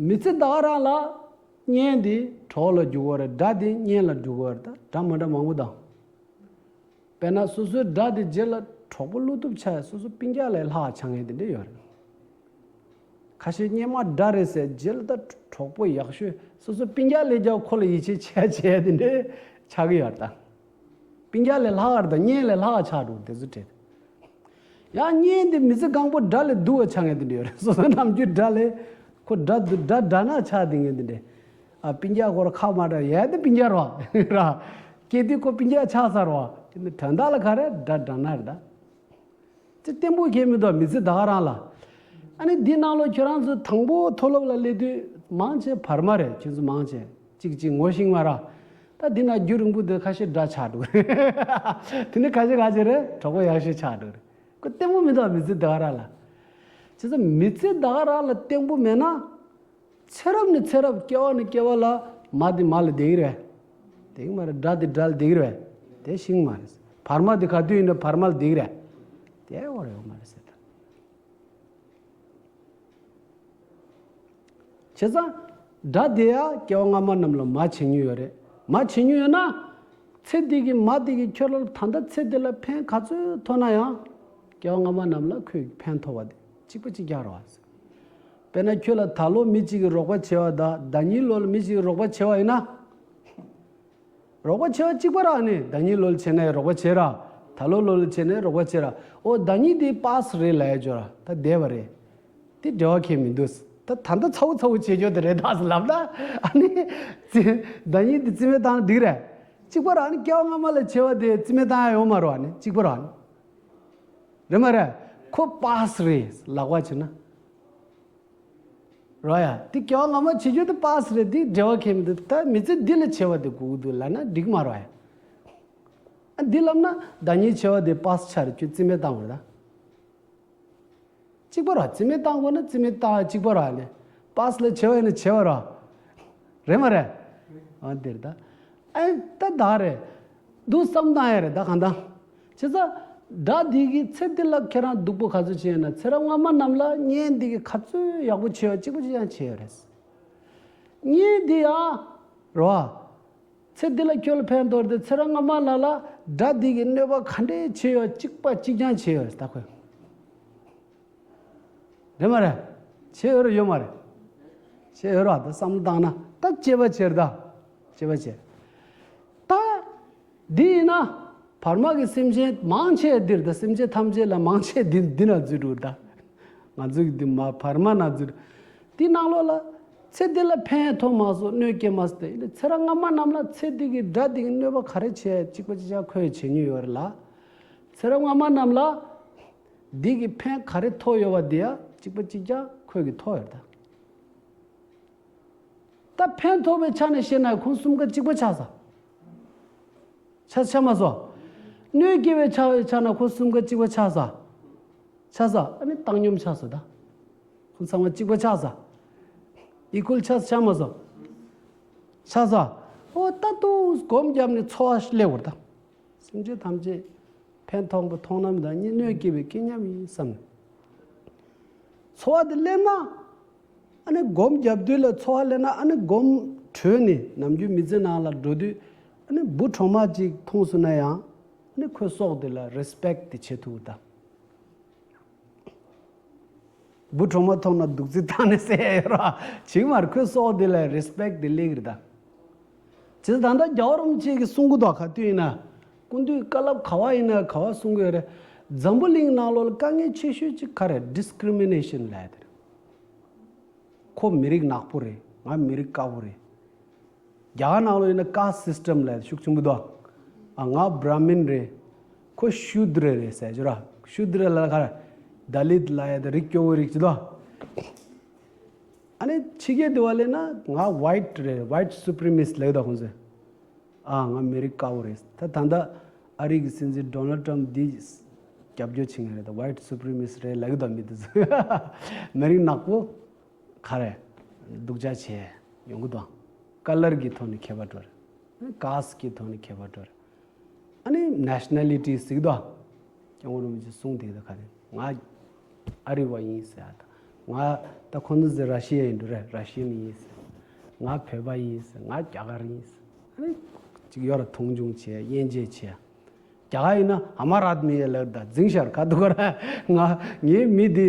མི་ཚེ་ད་ག་རང་ལ་གཉེན་འདི་གྲོགས་ལ་འགྱུར་གི་ཡོད་རེད་དགྲ་འདི་གཉེན་ལ་འགྱུར་གི་ཡོད་རེད་ད་དགྲ་མ་འདྲ་མང་པོ་དང་། དཔེར་ན་སོ་སོའི་དགྲ་དེ་རྗེས་ལ་གྲོགས་པོ་བློ་སྟོབས་ཆག་ཡ་སོ་སོ་སྤུན་ཀྱག་ལས་ལྷག་ཆགས་མཁན་དེ་འདྲ་ཡོད་རེད། ཁ་ཤས་སྔོན་མ་དགྲ་རེད་ཟེར་རྗེས་ལ་ད་གྲོགས་པོ་ཡག་ཤོས་སོ་སོ་སྤུན་ཀྱག་ལས་ཀྱང་ཁོ་ལ་ཡིད་ཆེས་ཆེ་ཡ་བྱས་དེ་འདྲ་ཆགས་ཀྱི་ཡོད་རེད་ད། སྤུན་ཀྱག་ལས་ལྷག་རེད་ད་གཉེན་ལས་ལྷག་ཆགས་འགྲོ་དེ་ཚོ་དྲན། ཡང་གཉེན་དེ་མི་ཚེ་གང་པོ་དགྲ་ལས་སྡུག་པ་ཆགས་མཁན་དེ་འདྲ་ཡོད་རེད་སོ་སོ་ནམ་རྒྱུན་དགྲ་ལས་ཁོ་དགྲ་སྡུག་དགྲ་དགྲ་ནག་ཆགས་དེ་མཁན་དེ་འདྲ། ཨ་སྤུན་ཀྱག་ཁོ་ར་ཁ་མ་གྲག་ཡ་དེ་སྤུན་ཀྱག་རོ་ར། སྐྱེས་དུས་ཁོ་སྤུན་ཀྱག་ཆགས་ཚར་བ། དོན་དག་ལ་ག་རེ་དགྲ་དགྲ་ནག་རེད་ད། དེ་བརྟན་པོ་གལ་མི་འདུག་མི་ཚེ་ད་ག་རང་ལ། ཨ་ནི་འདི་ནང་ལོགས་ཁྱོད་རང་ཚོ་དང་པོ་མཐོ་སློབ་ལ་སླེབས་དུས་མང་ཆེ་བར་མ་རེད་ཁྱོད་ཚོ་མང་ཆེ་གཅིག་གཅིག་ངོ་ཤེས་མ་ར། ད་འདི་ན་རྒྱུན་རིང་པོ་འདི་ཁ་ཤས་དགྲ་ཆགས་འགྲོ་རེད། དེ་ནི་ཁ་ཤས་ཁ་ཤས་རེད་གྲོགས་པོ་ཡག་ཤོས་ཆགས་འགྲོ་རེད། ཁོ་བརྟན་པོ་མི་འདུག་མི་ཚེ་ད་ག་རང་ལ། བྱས་ཙང་མི་ཚེ་ད་ག་རང་ལ་བརྟན་པོ་མེད་ན། ཚེ་རབས་ནས་ཚེ་རབས་སྐྱེ་བ་ནས་སྐྱེ་བ་ལ་མ་དེ་མ་ལ་བསྡད་ཀྱི་རེད། བསྡད་ཀྱི་མ་རེད་དགྲ་དེ་དགྲ་ལ་བསྡད་ཀྱི་རེད། དེ་ཤེས་ཀྱི་མ་རེད། བར་མ་དེ་ག་དུས་ཡིན་ན་བར་མ་ལ་བསྡད་ཀྱི་རེད། དེ་འོ་རེད་འོ་མ་རེད་ཟེར་ད། བྱས་ཙང་། དགྲ་དེ་ཡང་སྐྱེ་བ་སྔ་མ་རྣམས་ལ་མ་བྱེད་མྱོང་ཡོད་རེད། མ་བྱེད་མྱོང་ཡོད་ན། ཚེ་འདི་གི་མ་དེ་གི་ཁྱོད་ལ་ད་ལྟ་ཚེ་འདི་ལ་ཕན་ག་ཚོད་ཐོགས་ན་ཡང་། སྐྱེ་བ་སྔ་མ་རྣམས་ལ་ཁོས་ཕན་ཐོགས་པ་དེ་གཅིག་པ་གཅིག་རྐྱང་རེད་བ། དཔེར་ན་ཁྱོད་ལ་ད་ལོ་མི་གཅིག་གིས་རོགས་པ་བྱས་པ་དང་ཟླ་ཉིན་ལོ་ལ་མི་གཅིག་གིས་རོགས་པ་བྱས་པ་ཡིན་ན། རོགས་པ་བྱས་པ་གཅིག་པ་ར་ནི་ཟླ་ཉིན་ལོ་ལ་བྱས་ན་ཡང་རོགས་པ་བྱས་ར། ད་ལོ་ལོ་ལ་བྱས་ནས་རོགས་པ་བྱེད་ར། ཨོ་ད་ཉིད་དེ་པཱ་སི་རེད་ལབ་ཡ་ཅོ་ར། ད་བསྡད་པ་རེད། དེ་འབྲེལ་བ་ཁེལ་མི་འདུག་ད་ད་ལྟ་ཚ་བོ་ཚ་བོ་བྱེད་རྒྱུ་དེ་རེད་ད་ཟེར་ལབ་ན། ཨ་ནི་ཙི་ད་ཉིད་དེ་རྩིས་མེད་བཏང་ན་འགྲིག་རེད། གཅིག་པ་ར་ཨ་ནི་སྐྱེ་བ་སྔ་མ་ལ་བྱས་པ་དེ་རྩིས་མེད་བཏང་ཡ་ཡོད་མ་རེད། ཨ་ནི་གཅིག་པ་ར་ཨ་ནི་རེད་མ་རེད། ཁོ་པཱ་སི་རེད་ལག་པ་བྱས་ན། རོ་ཡ། འདི་སྐྱེ་བ་སྔ་མ་བྱེད་རྒྱུ་དེ་པཱ་སི་རེད། འདི་འབྲེལ་བ་ཁེལ་མི་འདུག་ད་མི་ཚེ་འདི་ལ་བྱས་པ་དེ་དགོས་ཀྱི་འདུག་ལབ་ན་འགྲིག་མ་རོ་ཡ། ཨ་འདི་ལབ་ན་ཟླ་ཉིན་བྱས་པ་དེ་པཱ་སི་ཆགས་རེད། ཁྱོད་རྩིས་མེད་བཏང་དགོས་རེད་ད། གཅིག་པ་རོ། རྩིས་མེད་བཏང་དགོས་ན་རྩིས་མེད་བཏང་ཡ་གཅིག་པ་རོ་ཨ་ནི། པཱ་སི་ལ་བྱས་པ་ཡིན་ན་བྱས་པ་རོ། རེད་མ་རེད། ཨ་འདིར་ད། ཨེ་ད་ད་རེད། འདུག་བསམ་བཏང་ཡ་རེད་ད་གང་ལྟར། བྱས་ཙང་། དགྲ་འདི་གི་ཚེ་འདི་ལ་ཁྱེད་རང་སྡུག་པོ་ག་ཚོད་བྱས་ན་ཚེ་རབས་སྔ་མ་རྣམས་ལ་གཉེན་འདི་གི་ག་ཚོད་ཡག་པོ་བྱས་ཡོད་གཅིག་པ་གཅིག་རྐྱང་བྱས་ཡོད་རེད། གཉེན་འདི་ཡང་རོ། ཚེ་འདི་ལ་ཁྱོད་ལ་ཕན་ཐོགས་ཏེ་ཚེ་རབས་སྔ་མ་ལ་ལ་དགྲ་འདི་གི་གནོད་པ་ག་འདྲས་བྱས་ཡོད་གཅིག་པ་གཅིག་རྐྱང་བྱས་ཡོད་རེད་ད་ཁོས། རེད་མ་རེད། བྱས་ཡོད་རེད་ཡོད་མ་རེད། བྱས་ཡོད་རེད་ད་བསམ་བློ་བཏང་ན་ད་དཔྱད་པ་བྱེད་རེད་ད། དཔྱད་པ་བྱེད། ད། འདི་ཡིན་ན། བར་མ་གི་སེམས་ཅན་མང་ཆེ་འདིར་ད་སེམས་ཅན་ཐམས་ཅད་ལ་མང་ཆེ་འདི་འདི་ན་འཛུལ་འགྲོ་ད། ང་ཚོ་གི་འདི་མ་བར་མ་ན་འཛུལ། འདི་ནང་ལོགས་ལ། ཚེ་འདི་ལ་ཕན་ཐོགས་མ་སོང་གནོད་སྐྱེལ་མ་སོང་དེ་ཡིན་ན་ཚེ་རབས་སྔ་མ་རྣམས་ལ་ཚེ་འདི་གི་དགྲ་འདི་གི་གནོད་པ་ག་རེ་བྱས་གཅིག་པ་གཅིག་རྐྱང་ཁོས་བྱེད་མྱོང་ཡོད་རེད་ལ། ཚེ་རབས་སྔ་མ་རྣམས་ལ། འདི་གི་ཕན་ག་རེ་ཐོགས་ཡོད་པ་འདི་ཡ་གཅིག་པ་གཅིག་རྐྱང་ཁོས་གི་ཐོགས་ཡོད་རེད་ད། ད་ཕན་ཐོགས་པའི་ཆ་ནས་བཤད་ན་ཁོང་གསུམ་ཀ་གཅིག་པ་ཆགས་ས། ཆགས་ཆགས་མ་སོང་། གནོད་སྐྱེལ་བའི་ཆ་བའི་ཆ་ན་ཁོང་གསུམ་ཀ་གཅིག་པ་ཆགས་ས། ཆགས་ས་ཨ་ནི་བཏང་སྙོམས་ཆགས་ས་ད། ཁོང་ཚང་མ་གཅིག་པ་ཆགས་ས། ཨི་ཁུལ་ཆགས་ས་ཆགས་མ་སོང་། ཆགས་ས། ཨོ་ད་དུང་སྒོམ་བརྒྱབ་ནས་འཚོ་བ་སླེབས་བར་ད། སེམས་ཅན་ཐམས་ཅད་ཕན་ཐོགས་པ་མཐོང་ལམ་དང་གཉིས་གནོད་སྐྱེལ་བའི་སྐྱེ་ཉམས་ཡིན་བསམ་ནས། འཚོ་བ་དེ་སླེབས་ན། ཨ་ནི་སྒོམ་བརྒྱབ་དུས་ལ་འཚོ་བ་སླེབས་ན་ཨ་ནི་སྒོམ་གྲོལ་ནས་ནམ་རྒྱུན་མི་ཚེ་ནང་ལ་འགྲོ་དུས་ཨ་ནི་འབུ་གྲོག་མ་ཅིག་མཐོང་སོང་ན་ཡང་ཨ་ནི་ཁོའི་སྲོག་དེ་ལ་རེ་སི་པེག་ཊི་དེ་བྱེད་ཐུབ་ད། འབུ་གྲོག་མ་མཐོང་ན་སྡུག་རྩུབ་བཏང་ནས་བསད་ཡོད་ར། བྱིང་མར་ཁོའི་སྲོག་དེ་ལ་རེ་སི་པེག་ཊི་དེ་སླེབས་ཀྱི་རེད་ད། བྱས་ཙང་ད་ལྟ་རྒྱལ་བ་རིན་པོ་ཆེ་གིས་གསུང་གི་འདུག་ག་དུས་ཡིན་ན། སྐུ་མདུན་བཀའ་སློབ་ག་བ་ཡིན་ན་ག་བ་གསུང་གི་ཡོད་རེད། འཛམ་བུ་གླིང་ནང་ལོགས་ལ་དཀའ་ངལ་ཆེ་ཤོས་ཅིག་ག་རེ་ཌི་སི་ཀི་རི་མི་ནེ་ཤན་ལབ་ཡ་དེ་རེད། ཁོ་མི་རིགས་ནག་པོ་རེད། ང་མི་རིགས་དཀར་པོ་རེད། རྒྱ་གར་ནང་ལོགས་ཡིན་ན་ཀཱ་སི་སི་ཊམ་ལབ་ཤུགས་ཆེན་པོ་འདུག་ཨ་ང་བྷ་ར་མིན་རེད། ཁོ་ཤུ་དྲ་རེད་ཟེར་གྱི་ར། ཤུ་དྲ་ལ་ཁར་ད་ལིད་ལབ་ཡ་ད་རིགས་སྐྱོ་བོ་རིགས་ཅིག་འདུག་ཨ་ནི་ཕྱི་རྒྱལ་དུ་བ་ལས་ན་ང་ཝའི་ཊི་རེད། ཝའི་ཊི་སུ་པི་རི་མི་སི་ཊི་ལབ་ཀྱི་འདུག་ཁོང་ཚོས། ཨ་ང་མི་རིགས་དཀར་པོ་རེད། ད་ད་ལྟ་ཨ་རི་གི་སྲིད་འཛིན་ཌོ་ནལ་ཊམ་འདི་རྒྱབ་སྐྱོར་བྱེད་མཁན་རེད། ད་ཝའི་ཊི་སུ་པི་རི་མི་སི་ཊི་རེད་ལབ་ཀྱི་འདུག་མི་འདི་ཚོ་མི་རིགས་ནག་པོ། ག་རེ། སྡུག་ཅག་བྱས་ཡོང་གི་འདུག་ཀ་ལར་གྱི་ཐོག་ནས་ཁྱད་པར་འགྲོ་རེད། ཀཱ་སི་ཊི་གི་ཐོག་ནས་ཁྱད་པར་འགྲོ་རེད། ཨ་ནི་ནེ་ཤ་ན་ལི་ཊི་ཟེར་གྱི་འདུག་སྐྱབས་མགོན་རིན་པོ་ཆེས་གསུངས་བསྡད་ཀྱི་འདུག་ག་རེ། ང་ཨ་རི་བ་ཡིན་ཟེར་ཡ་དང་། ང་ད་ཁོང་ཚོ་ཟེར་ར་ཤི་ཡ་ཡིན་འགྲོ་རེད། ར་ཤི་ཡན་ཡིན་ཟེར། ང་བོད་པ་ཡིན་ཟེར། ང་རྒྱ་གར་ཡིན་ཟེར། ཨ་ནི་ཅིག་ཡོད་ར་མཐོང་ཆུང་བྱས་དབྱེ་འབྱེད་བྱས། རྒྱ་གར་ཡིན་ན་ཨ་མ་ར་ཨ་མི་ཡ་ལབ་ད་འཛིང་ཤར་ག་འདུག་ག་ར། ང་ངའི་མི་འདི་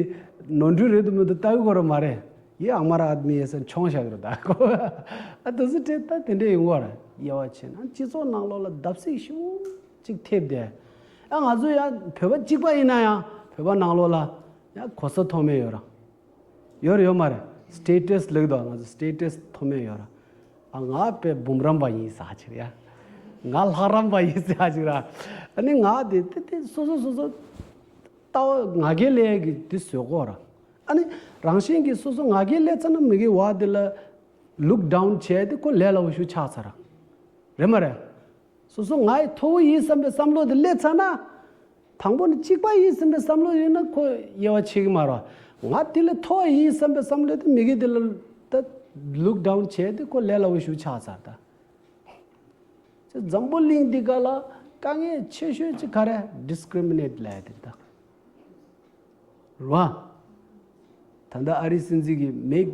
ནོར་འཁྲུལ་རེད་དུ་མི་འདུག་ལྟ་གི་གོ་ར་མ་རེད། ཡི་ཨ་མ་ར་ཨ་མི་ཡ་ཟེར་མཆོང་བཞག་གི་རེད་ད་ཁོ། ཨ་དེ་ཚོ་དྲན་ད་དེ་འདྲས་ཡོང་གི་ར། དབྱེ་བ་ཕྱེ་ན་སྤྱི་ཚོགས་ནང་ལོགས་ལ་བརྡབ་གསིག་ཤུགས་ཅིག་ཐེབས་ཏེ། ཨ་ང་ཚོ་ཡང་བོད་པ་གཅིག་པ་ཡིན་ན་ཡང་བོད་པ་ནང་ལོགས་ལ་ཡང་གོ་ས་མཐོ་དམན་ཡོད་ར། ཡོད་རེད་ཡོད་མ་རེད། སི་ཊེ་ཊས་ལབ་འདུག་ང་ཚོ་སི་ཊེ་ཊས་མཐོ་དམན་ཡོད་ར། ཨ་ང་དཔེ་འབུམ་རམས་པ་ཡིན་ཟེར་ཅིག་ཡ། ང་ལྷ་རམས་པ་ཡིན་ཟེར་ཅིག་ར། ཨ་ནི་ང་དེ་དེ་དེ་སོ་སོ་སོ་སོ་ལྟ་བ་ང་རྒྱལ་ལས་ཀྱི་དེ་བཟོས་གོ་ར། ཨ་ནི་རང་བཞིན་གྱིས་སོ་སོ་ང་རྒྱལ་ལས་ཚར་ན་མི་གི་བ་དེ་ལ་ལུག་ཌའུན་བྱས་ཏེ་ཁོ་ལས་སླ་བོ་ཞིག་ཆགས་ཚར་ར། རེད་མ་རེད། སོ་སོ་ང་ཡི་མཐོ་བོ་ཡིན་བསམ་པའི་བསམ་བློ་དེ་སླེབས་ཚར་ན། དང་པོ་ནི་གཅིག་པ་ཡིན་བསམ་པའི་བསམ་བློ་ཡོད་ན་ཁོ་དབྱེ་བ་ཕྱེ་གི་མ་རེད། ང་དེ་ལས་མཐོ་བ་ཡིན་བསམ་པའི་བསམ་བློ་དེ་མི་གི་དེ་ལ་ད་ལུག་ཌའུན་བྱས་ཏེ་ཁོ་ལས་སླ་བོ་ཞིག་ཆགས་ཚར་ད། ཅེས་འཛམ་བུ་གླིང་འདི་ག་ལ་དཀའ་ངལ་ཆེ་ཤོས་ཅིག་ག་རེ་ཌི་སི་ཀི་རི་མི་ནེ་ཊི་ལབ་ཡ་དེ་ད། རེད་བ། ད་ལྟ་ཨ་རིའི་སྲིད་འཛིན་གྱིས་མེག